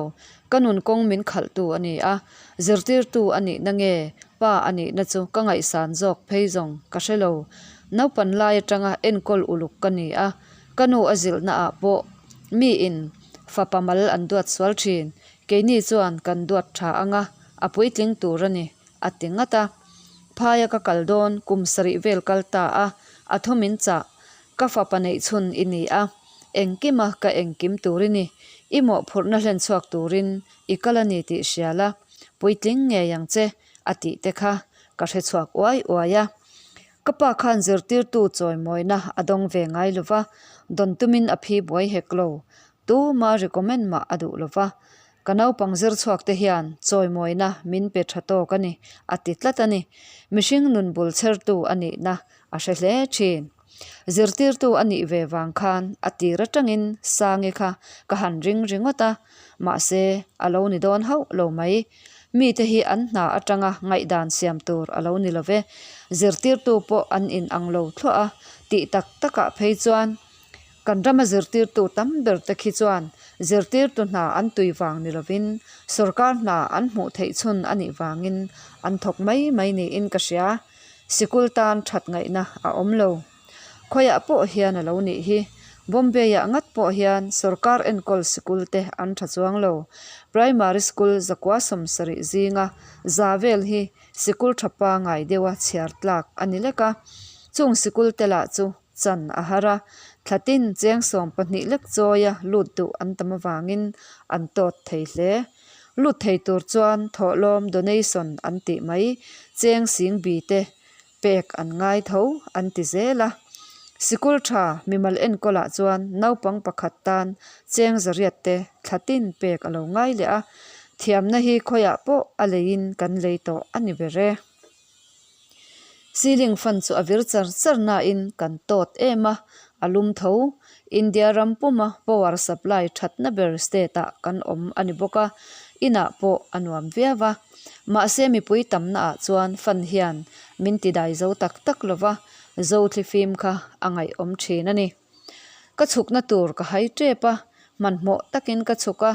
Ka nun kawng min khalhtu a ni a, zirtirtu a nihna nge pa a nihna chu ka ngaihsan zawk phei zawng ka hre lo. Naupan lai atanga enkawl uluk ka ni a, ka nu a zilhna ah pawh miin fapa mal an duat sual thin. Keini chuan kan duat tha anga a puitling tur a ni a ti ngat a. Phaia ka kal dawn kum sarih vel kal ta a, a thu min chah. Ka fapa neih chhun i ni a, engkima ka engkim tur i ni. I mawhphurhna hlen chhuak turin i kal a ni tih hria la, puitling ngei ang che a tih te kha ka hre chhuak uai uai a. Ka pa khan zirtirtu chawimawina a dawng ve ngai lo va, dawn tumin a phi buai hek lo. Tuma recommend mah a duh lo va, Ka naupang zir chhuak te hian chawimawina min pe tha tawk a ni, a ti tlat a ni. Mihring nun bul chhertu a nihna a hre hle thin. Zirtirtu a nih ve vang khan a tir atangin Sangi kha ka han ring ringawt a, mahse a lo ni dawn hauh lo mai. Mite hi an hna atanga ngaihdan siam tur a lo ni lo ve. Zirtirtu pawh an inang lo thluah a, tih tak takah phei chuan Kan rama zirtirtu tam ber te khi chuan zirtirtu hna an tui vang ni lovin sorkar hna an hmuh theih chhun a nih vangin an thawk mai mai niin ka hria. Sikul tan that ngaihna a awm lo. Khawiah pawh hian a lo nih hi. Bombay-ah ngat pawh hian sorkar enkawl sikul te an tha chuang lo. Primary school zakua 70 zinga za vel hi sikul tha pangai deuha chhiar tlak a ni lek a. Chung sikul te lah chu Chan a har a, thlatin cheng 12 lek chawia lut duh an tam avangin an tawt thei hle. Lut thei tur chuan thawhlawm donation an tih mai cheng sing bi te pek an ngai tho an ti zel a. Sikul tha mimal enkawlah chuan naupang pakhat tan cheng zariat te thlatin pek a lo ngai leh a, thiamna hi khawiah pawh a leiin kan lei tawh a ni ber e. Ceiling fan chu a vir char char nain kan tawt em a, a lum tho. India ram puma power supply thatna ber state ah kan awm a ni bawk a, inah pawh a nuam viau a. Mahse mipui tamna ah chuan fan hian min ti dai zo tak tak lo va, zo thlifim kha a ngaihawm thin a ni. Ka chhukna tur ka hai tep a, hmanhmawh takin ka chhuk a,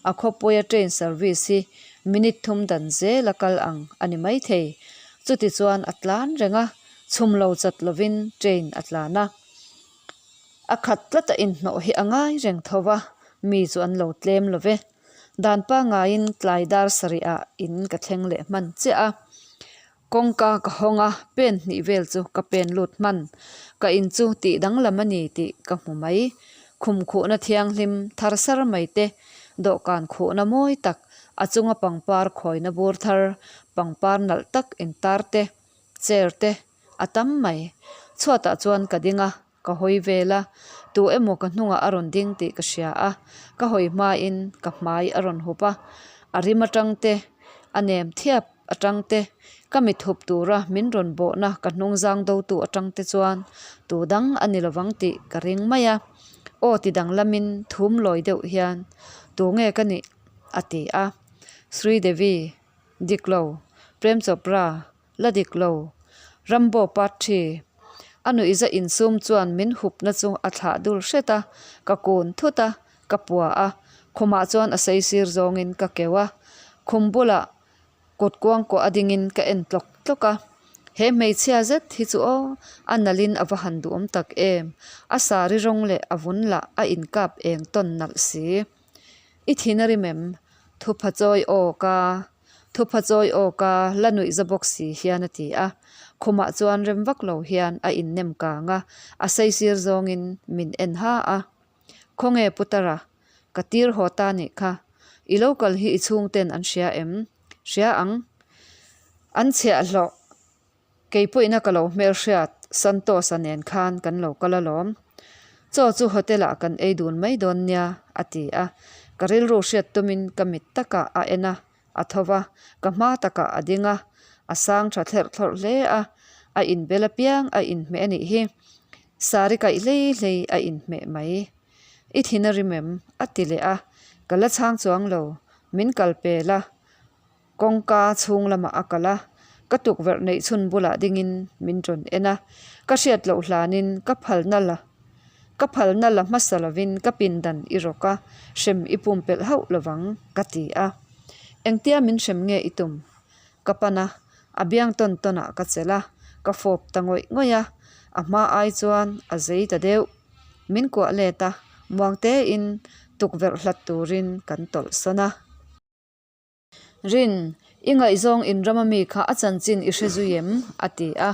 a khawpuia train service hi minute thum dan zel a kal ang a ni maithei. Chuti chuan a tlan reng a, chhum lo chat lovin train a tlan a. A khat tlata inhnawh hi a ngai reng tho va, mi chu an lo tlem lo ve. Dan pangaiin tlai dar sarihah in ka thleng leh hman chiah a. Kawngka ka hawng a, pen hnih vel chu ka pen lut hman. Ka in chu tih danglam a ni tih ka hmu mai. Khum khuhna thianghlim thar sar mai te, dawhkan khuhna mawi tak, a chunga pangpar khawina bur thar, pangpar nalh tak intar te, chair te a tam mai. Chhuatah chuan ka ding a, Ka hawi vel a, tu emaw ka hnungah a rawn ding tih ka hria a, ka hawi hmain ka hmai a rawn hup a, a rim atang te, a nem thiap atang te, ka mit hup tura min rawn bawhna ka hnung zang dotu atang te chuan tu dang a ni lovang tih ka ring mai a, aw ti danglamin thum lawi deuh hian tu nge ka nih? a ti a, Sri Devi, dik lo, Prem Chopra, La dik lo. Rambo part thi. A nuihza insum chuan min hupna chu a thlah dul hret a, ka kun thut a, ka pua a, khumah chuan a saisir zawngin ka keuh a, khum bulah kut kuangkuah a dingin ka en tlawk tlawk a. He hmeichhia zet hi chu aw, a nalhin a va han duhawm tak em. A sari rawng leh a vun lah a inkap eng tawn nalh si. I thin a rim em? Thupha chawi aw ka Thupha chawi aw ka la nuih za bawk si hian a ti a. Khumah chuan rem vak lo hian a innem kang a, a saisir zawngin min en ha a. Khawnge Putara, ka tir haw ta nih kha. I lo kal hi i chhungten an hria em? Hria ang. An chhiahhlawh. Kei pawhina ka lo hmelhriat Santosa nen khan kan lo kal alawm. Chaw chu hotel ah kan ei dun mai dawn nia, a ti a. Ka rilru hriat tumin ka mit takah a en a, a tho va, ka hma takah a ding a, a sang tha thlerh thlawrh hle a, a inbel apiang a inhmeh a nih hi. Sari kaih hlei hlei a inhmeh mai. I thin a rim em? a ti leh a, ka la chhang chuang lo, min kal pel a. Kawngka chhung lamah a kal a, Ka tukverh neih chhun bulah dingin min rawn en a, ka hriat loh hlanin ka phalna la ka phalna la hmasa lovin ka pindan i rawk a, hrem i pumpelh hauh lovang ka ti a. Engtia min hrem nge i tum? Ka pan a, a biang tawn tawnah ka chelh a, ka fawp ta ngawih ngawih a, a hma ai chuan a zei ta deuh. Min kuah let a, muang tein tukverh hlat turin kan tawlh sawn a. Rin, i ngaihzawng inram a mi kha a chanchin i hre zui em? a ti a.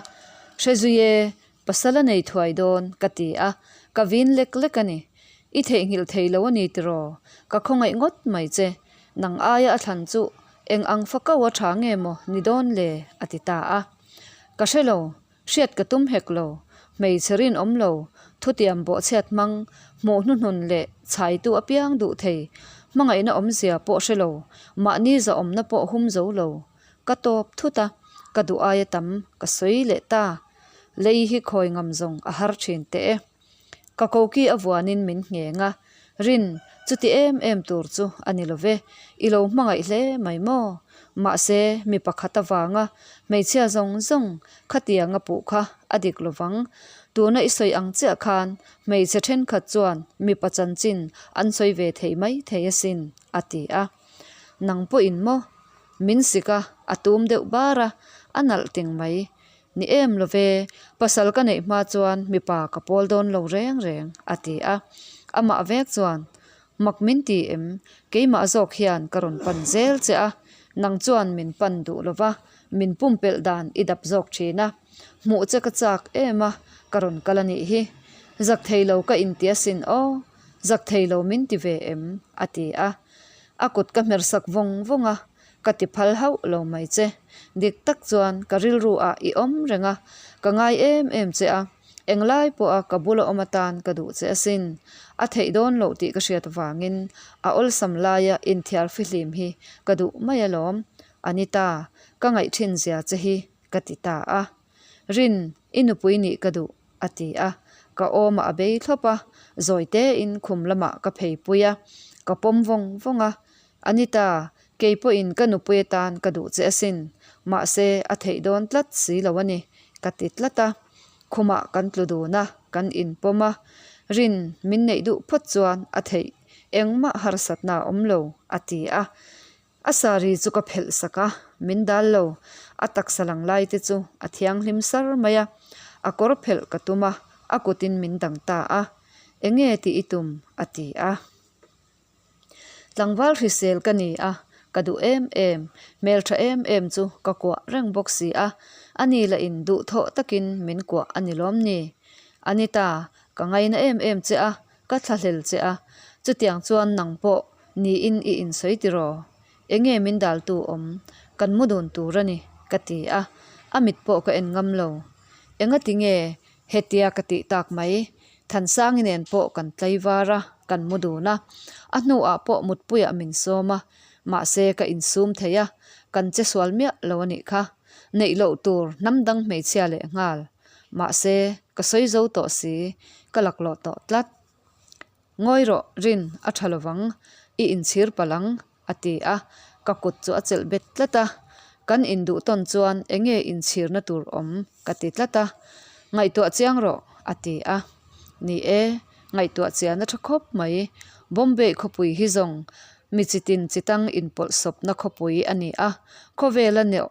Hre zui e, pasal a nei thuai dawn, ka ti a. Ka vin lek lek a ni. I theihnghilh thei lo a ni tiraw? Ka khawngaih ngawt mai che. Nang aia a thlan chu eng ang fakau a tha nge maw ni dawn le? a ti ta a. Ka hre lo, Hriat ka tum hek lo, hmeichhe rinawm lo, thutiam bawhchhiat hmang, hmuh hnuhnun leh chhaitu apiang duh thei, hmangaihna awmzia pawh hre lo, mahni zahawmna pawh hum zo lo. Ka tawp thut a, ka duh aia tam ka sawi leh ta. Lei hi khawi ngam zawng a har thin teh e. Ka koki a vuanin min ngheng a, Rin, chuti em em tur chu a ni lo ve, i lo hmangaih hle mai maw? Mahse, mi pakhat avanga hmeichhia zawng zawng khatianga puh kha a dik lo vang. Tuna i sawi ang chiah khan hmeichhe thenkhat chuan mipa chanchin an sawi ve thei mai thei asin, a ti a. Nang pawhin maw? Min sik a, a tum deuh bar a, a nalh ting mai. Ni em lo ve, pasal ka neih hma chuan mipa ka pawl dawn lo reng reng, a ti a. Amah vek chuan, Mak min ti em, keimah zawk hian ka rawn pan zel che a, nang chuan min pan duh lo va, min pumpelh dan i dap zawk thin a. Hmuh che ka chak em a, ka rawn kal a nih hi. Zak thei lo ka inti asin aw, zak thei lo min ti ve em, a ti a. A kut ka hmer sak vawng vawng a, Ka ti phal hauh lo mai che. Dik tak chuan ka rilru ah i awm reng a, ka ngai em em che a, englai pawha ka bula awm atan ka duh che asin. A theih dawn loh tih ka hriat vangin a awlsam laia inthiar fihlim hi ka duh mai alawm. Anita, ka ngaih thin zia che hi ka ti ta a. Rin, i nupui nih ka duh, a ti a. Ka awmah a bei thlawp a, zawi tein khum lamah ka pheipui a, ka pawm vawng vawng a. Anita, kei pawhin ka nupui atan ka duh che asin, mahse a theih dawn tlat si lo a ni, ka ti tlat a. Khumah kan tlu dun a, kan inpawm a. Rin, min neih duh phawt chuan a theih engmah harsatna a awm lo, a ti a. A sari chu ka phelh sak a, min dal lo. A taksa lang lai te chu a thianghlim sar mai a. A kawr phelh ka tum a, a kutin min dang ta a. Enge tih i tum? a ti a. Tlangval hrisel ka ni a, ka duh em em, hmeltha em em chu ka kuah reng bawk si a. Ani lah in duhthawh takin min kuah a ni lawm ni? Anita, ka ngaina em em che a, Ka thlahlel che a, chutiang chuan nang pawh niin i insawi tiraw? Enge min daltu awm? Kan mu dun tur a ni, ka ti a, a mit pawh ka en ngam lo. Engati nge hetia ka tih tak mai? Thansangi nen pawh kan tlaivar a, kan mu dun a, a hnuah pawh mutpuiah min sawm a, mahse ka insum thei a, kan che sual miah lo a nih kha. Neih loh tur hnam dang hmeichhia leh nghal. Mahse, ka sawi zo tawh si, ka laklawh tawh tlat. Ngawi rawh, Rin, a tha lovang, i inchhir palh ang, a ti a, ka kut chu a chelh bet tlat a. Kan induh tawn chuan enge inchhirna tur awm, ka ti tlat a. Ngaihtuah chiang rawh, a ti a. Ni e, ngaihtuah chian a tha khawp mai. Bombay khawpui hi zawng mi chitin chitang inpawlhsawpna khawpui a ni a, khawvela neuh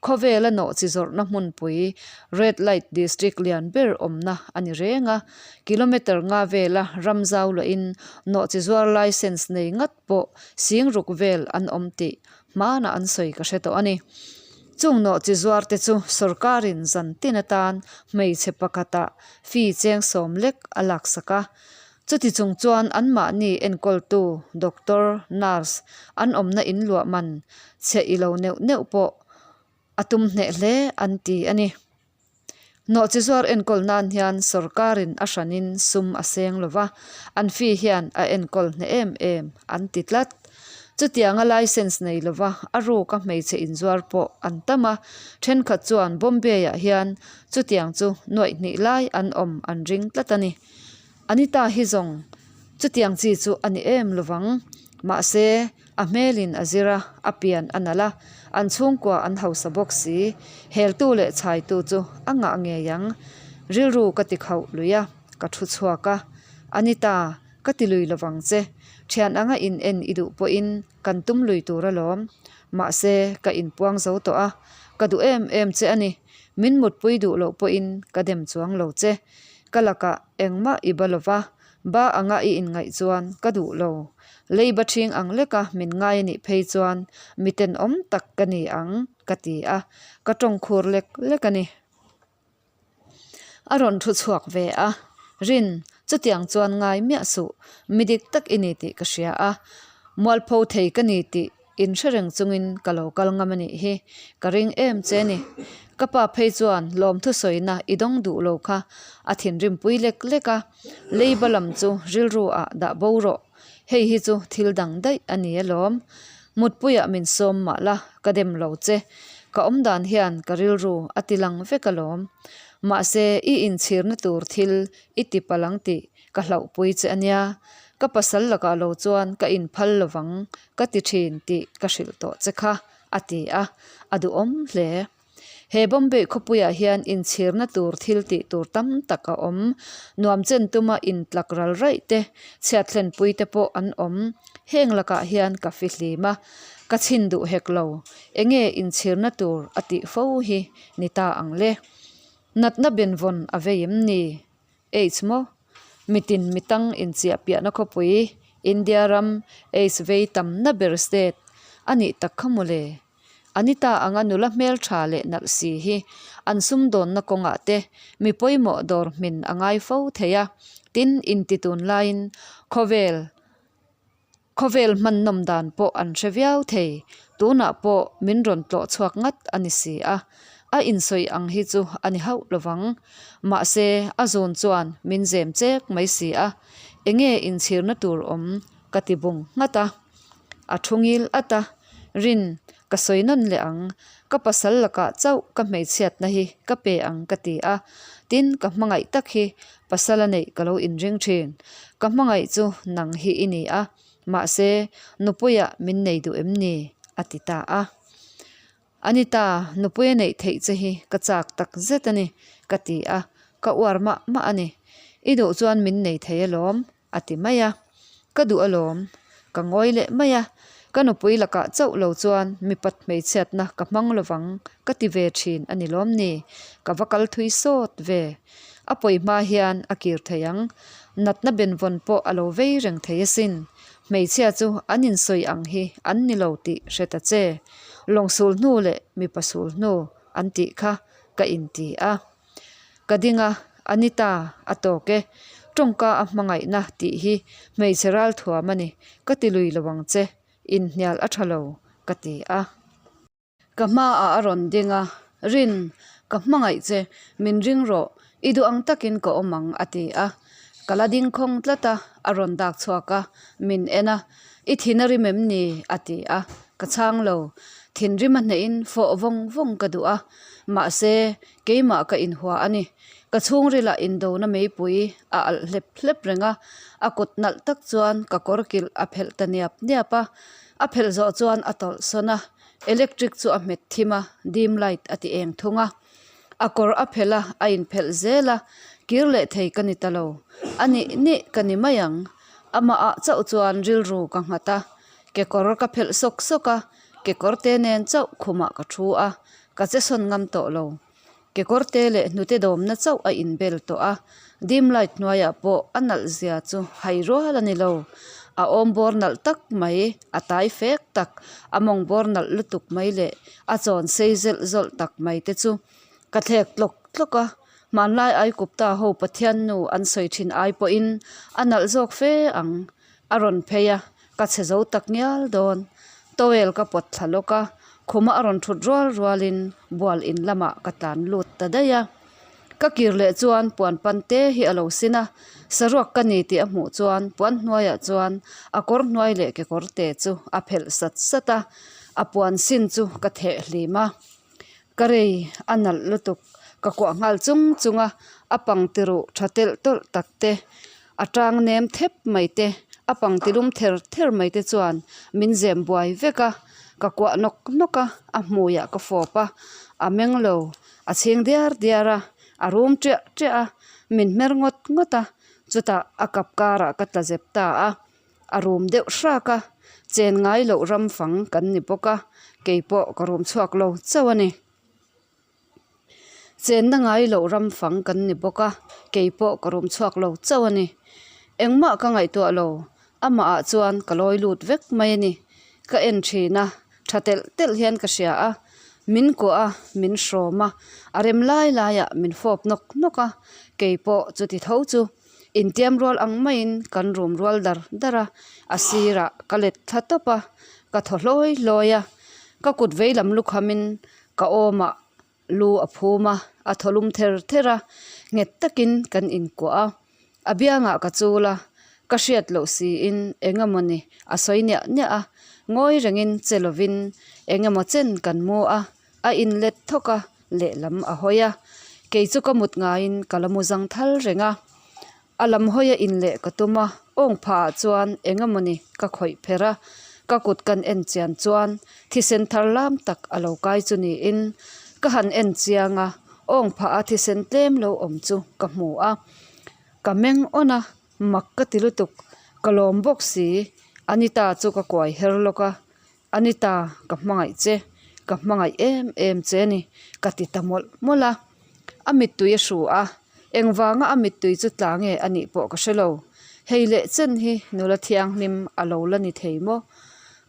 Khawvela nawhchi zawrhna hmunpui Red Light District lian ber awmna a ni reng a, kilometre nga vela ram zau luahin nawhchi zuar licence nei ngat pawh sing ruk vel an awm tih hmanah an sawi ka hre tawh a ni. Chung nawhchi zuar te chu sorkarin zan tin atan hmeichhe pakhatah fee cheng sawm lek a laksak a, Chuti chung chuan anmahni enkawltu doctor, nurse an awmna in luah man chhe i lo neuh neuh pawh a tum hneh hle an ti a ni. Nawhchi zuar enkawl nan hian sorkarin a hranin sum a seng lo va, an fee hian a enkawl hneh em em an ti tlat. Chutianga licence nei lo va a ruka hmeichhe inzuar pawh an tam a, thenkhat chuan Bombay-ah hian chutiang chu nuaih hnih lai an awm an ring tlat a ni. Anita hi zawng chutiang chi chu a ni em lovang. Mahse, a hmelin a zir a, a pian a nalh a, an chhungkua an hausa bawk si. Heltu leh chhaitu chu a ngah ngei ang. Rilru ka ti khauh lui a, ka thu chhuak a. Anita, ka ti lui lovang che. Thian anga in en i duh pawhin kan tum lui tur alawm. Mahse, ka inpuang zo tawh a, ka duh em em che a ni. Min mutpui duh loh pawhin ka dem chuang lo che. Ka lakah engmah i ba lova, ba anga i inngaih chuan ka duh lo. Leiba ṭhing ang leka min ngai a nih phei chuan mi tenawm tak ka ni ang, ka ti a, ka ṭawng khur lek lek a ni. A rawn thu chhuak ve a, Rin, chutiang chuan ngai miah suh, mi dik tak i ni tih ka hria a, mualpho thei ka ni tih inhre reng chungin ka lo kal ngam a nih hi, ka ring em che ni. Ka pa phei chuan lawmthu sawina i dawng duh lo kha a thinrimpui lek lek a, leiba lam chu rilru ah dah bo rawh, hei hi chu thil dang daih a ni alawm. Mutpuiah min sawm mah la, ka dem lo che. Ka awm dan hian ka rilru a ti lang vek alawm. Mahse, i inchhirna tur thil i ti palh ang tih ka hlauhpui che a nia. Ka pasal lakah lo chuan ka inphal lovang ka ti thin tih ka hrilh tawh che kha, a ti a, a duhawm hle. He Bombay khawpuiah hian inchhirna tur thil tih tur tam tak a awm. Nuam chen tuma intlak ral raih te, chhiat thlenpui te pawh an awm. Heng lakah hian ka fihlim a, ka chhin duh hek lo. Enge inchhirna tur a tih fo hi ni ta ang le? Natna benvawn a vei em ni? Aids maw? Mitin mitang inchiah piahna khawpui, India ram Aids vei tamna ber state a nih tak kha mawle. Anita anga nula hmeltha leh nalh si hi an sumdawnna kawngah te mi pawimawh dawr hmin a ngai fo thei a, tin inti tun laiin khawvel khawvel hmannawm dan pawh an hre viau thei, tunah pawh min rawn tlawh chhuak ngat a ni si a, a insawi ang hi chu a ni hauh lovang. Mahse a zun chuan min zem chek mai si a, enge inchhirna tur awm ka ti bung nghat a. A thu ngil at a, Rin, ka sawi nawn leh ang, ka pasal lakah chauh ka hmeichhiatna hi ka pe ang ka ti a, tin ka hmangaih tak hi pasal a neih ka lo inring thin. Ka hmangaih chu nang hi i ni a, mahse nupuiah min nei duh em ni? a ti ta a. Anita, nupui a neih theih che hi ka chak tak zet a ni, ka ti a, ka uar mah mah a ni. I duh chuan min nei thei alawm, a ti mai a. Ka duh alawm, ka ngawi leh mai a. Ka nupui lakah chauh lo chuan mipat hmeichhiatna ka hmang lovang ka ti ve thin a ni lawm ni? Ka va kal thui sawt ve. A pawi hma hian a kir thei ang. Natna benvawn pawh a lo vei reng thei asin. Hmeichhia chu an insawi ang hi an ni lo tih hre ta che. Lawng sul hnu leh mipa sul hnu an tih kha ka inti a. Ka ding a, Anita, a tawk e. Tawngka a hmangaihna tih hi hmeichhe ral thuam a ni, ka ti lui lo ang che, inhnial a tha lo, ka ti a. Ka hmaah a rawn ding a, Rin, ka hmangaih che, min ring rawh, i duh ang takin ka awm ang, a ti a. Ka la ding khawng tlat a, a rawn dak chhuak a, min en a, I thin a rim em ni? a ti a, ka chhang lo. Thinrim a hnehin fawh vawng vawng ka duh a, mahse, keimah ka inhua a ni. Ka chhungrilah indona meipui a alh hlep hlep reng a, a kut nalh tak chuan ka kawr kilh a phelh ta niap niap a, a phelh zawh chuan a tawlh sawn a. Electric chu a hmet thim a, dim light a ti eng thung a. A kawr a phelh a, a inphelh zel a, kir leh thei ka ni ta lo. A nih nih ka ni mai ang. Amah ah chauh chuan rilru ka nghat a, kekawr ka phelh sawk sawk a, kekawr te nen chauh khumah ka thu a, ka che sawn ngam tawh lo. Kekawr te leh hnute dawmna chauh a inbel tawh a, dim light hnuaiah pawh a nalh zia chu hai rual a ni lo. A awm bawr nalh tak mai, a tai fek tak, a mawng bawr nalh lutuk mai leh a chawn sei zelh zawlh tak mai te chu ka thlek tlawk tlawk a, hmanlai Aikupta ho Pathian nu an sawi thin ai pawhin a nalh zawk fe ang. A rawn phei a, ka chhe zo tak ngial dawn. Towel ka pawt thla lawk a, khuma a rawn thut rual rualin bual in lamah ka tlan lut ta daih a. Ka kir leh chuan puan pan te hi a lo sin a, saruak ka ni tih a hmuh chuan puan hnuaiah chuan a kawr hnuai leh kekawr te chu a phelh sat sat a, a puan sin chu ka theh hlim a. Ka rei a nalh lutuk, ka kuah nghal chung chung a, a pang ti ruh tha telh tawlh tak te, a tang nem thep mai te. A pangti lum ther ther mai te chuan min zem buai vek a, ka kuah nawk nawk a, a hmuiah ka fawp a, a meng lo, a chhing diar diar a, a rum ṭiah ṭiah a, min hmer ngawt ngawt a, chutah a kap karah ka tla zep ta a, a rum deuh hrak a, chen ngai loh ram fang kan ni bawk a, keipawh ka rum chhuak lo chauh a ni. Chenna ngai loh ram fang kan ni bawk a, kei pawh ka rum chhuak lo chauh a ni. Engmah ka ngaihtuah lo, amah ah chuan ka lawi lut vek mai a ni. Ka en thin a, tha telh telh hian ka hria a, min kuah a, min hrawm a, a rem lai lai ah min fawp nawk nawk a, kei pawh chuti tho chu intiam rual ang maiin kan rum rual dar dar a, a sirah ka let thla tawp a, ka thaw hlawi hlawi a, ka kut veilam lukhamin Ka awmah lu a phum a, a thaw lum ther ther a, nghet takin kan inkuah a. A biangah ka chul a, ka hriat loh siin eng emawni a sawi niah niah a, ngawi rengin che lovin eng emaw chen kan mu a, a inlet thawk a, lehlam a hawi a. Kei chu ka mut ngaiin ka la mu zang thal reng a. A lam hawi a in leh ka tum a, awng phah ah chuan eng emawni ka khawih pherh a, ka kut kan en chian chuan thisen thar lam tak a lo kai chu niin ka han en chiang a, awng phah a thisen tlem lo awm chu ka hmu a, ka meng awn a, mak ka ti lutuk, ka lawm bawk si, Anita chu ka kuai her lawk a, Anita ka hmangaih che, ka hmangaih em em che a ni, ka ti ta mawlh mawlh a. A mittui a hru a, engvanga a mittui chu tla nge a nih pawh ka hre lo. Hei leh chen hi nula thianghlim a lo la ni thei maw?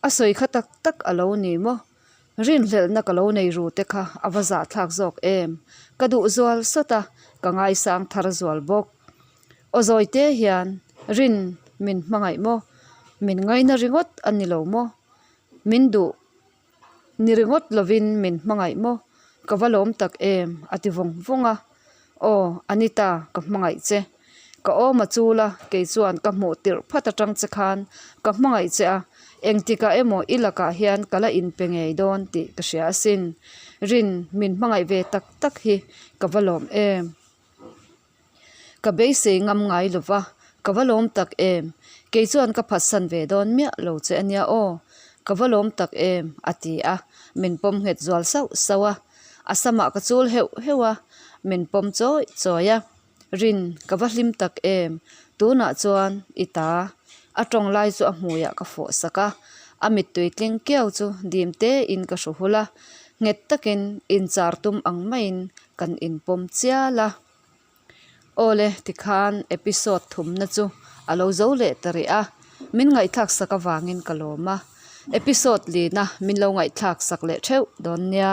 A sawi kha tak tak a lo ni maw? Rinhlelhna ka lo nei ru te kha a va zahthlak zawk em? Ka duh zual sawt a, ka ngaisang thar zual bawk. Aw zawi te hian rin min hmangaih maw? Min ngaina ringawt a ni lo maw? Min duh ni ringawt lovin min hmangaih maw? Ka va lawm tak em? a ti vawng vawng a. Aw Anita ka hmangaih che. Ka awm a chul a, kei chuan ka hmuh tirh phat atang che khan ka hmangaih che a, engtikah emaw i lakah hian ka la inpe ngei dawn tih ka hria asin. Rin min hmangaih ve tak tak hi ka va lawm em? Ka beisei ngam ngai lo va, ka va lawm tak em? Kei chuan ka phatsan ve dawn miah lo che a nia aw, ka va lawm tak em? a ti a, min pawm nghet zual sauh sauh a. A samah ka chul heuh heuh a, min pawm chawi chawi a. Rin, ka va hlim tak em? Tunah chuan i ta. A tawng lai chu a hmuiah ka fawh sak a, a mittui tling kiau chu dim tein ka hru hul a, nghet takin inchar tum ang maiin kan inpawm chial a. Awle tikhan episode thumna chu a lo zo leh ta rih a, min ngaihthlak sak avangin ka lawm a, episode lina min lo ngaihthlak sak leh theuh dawn nia.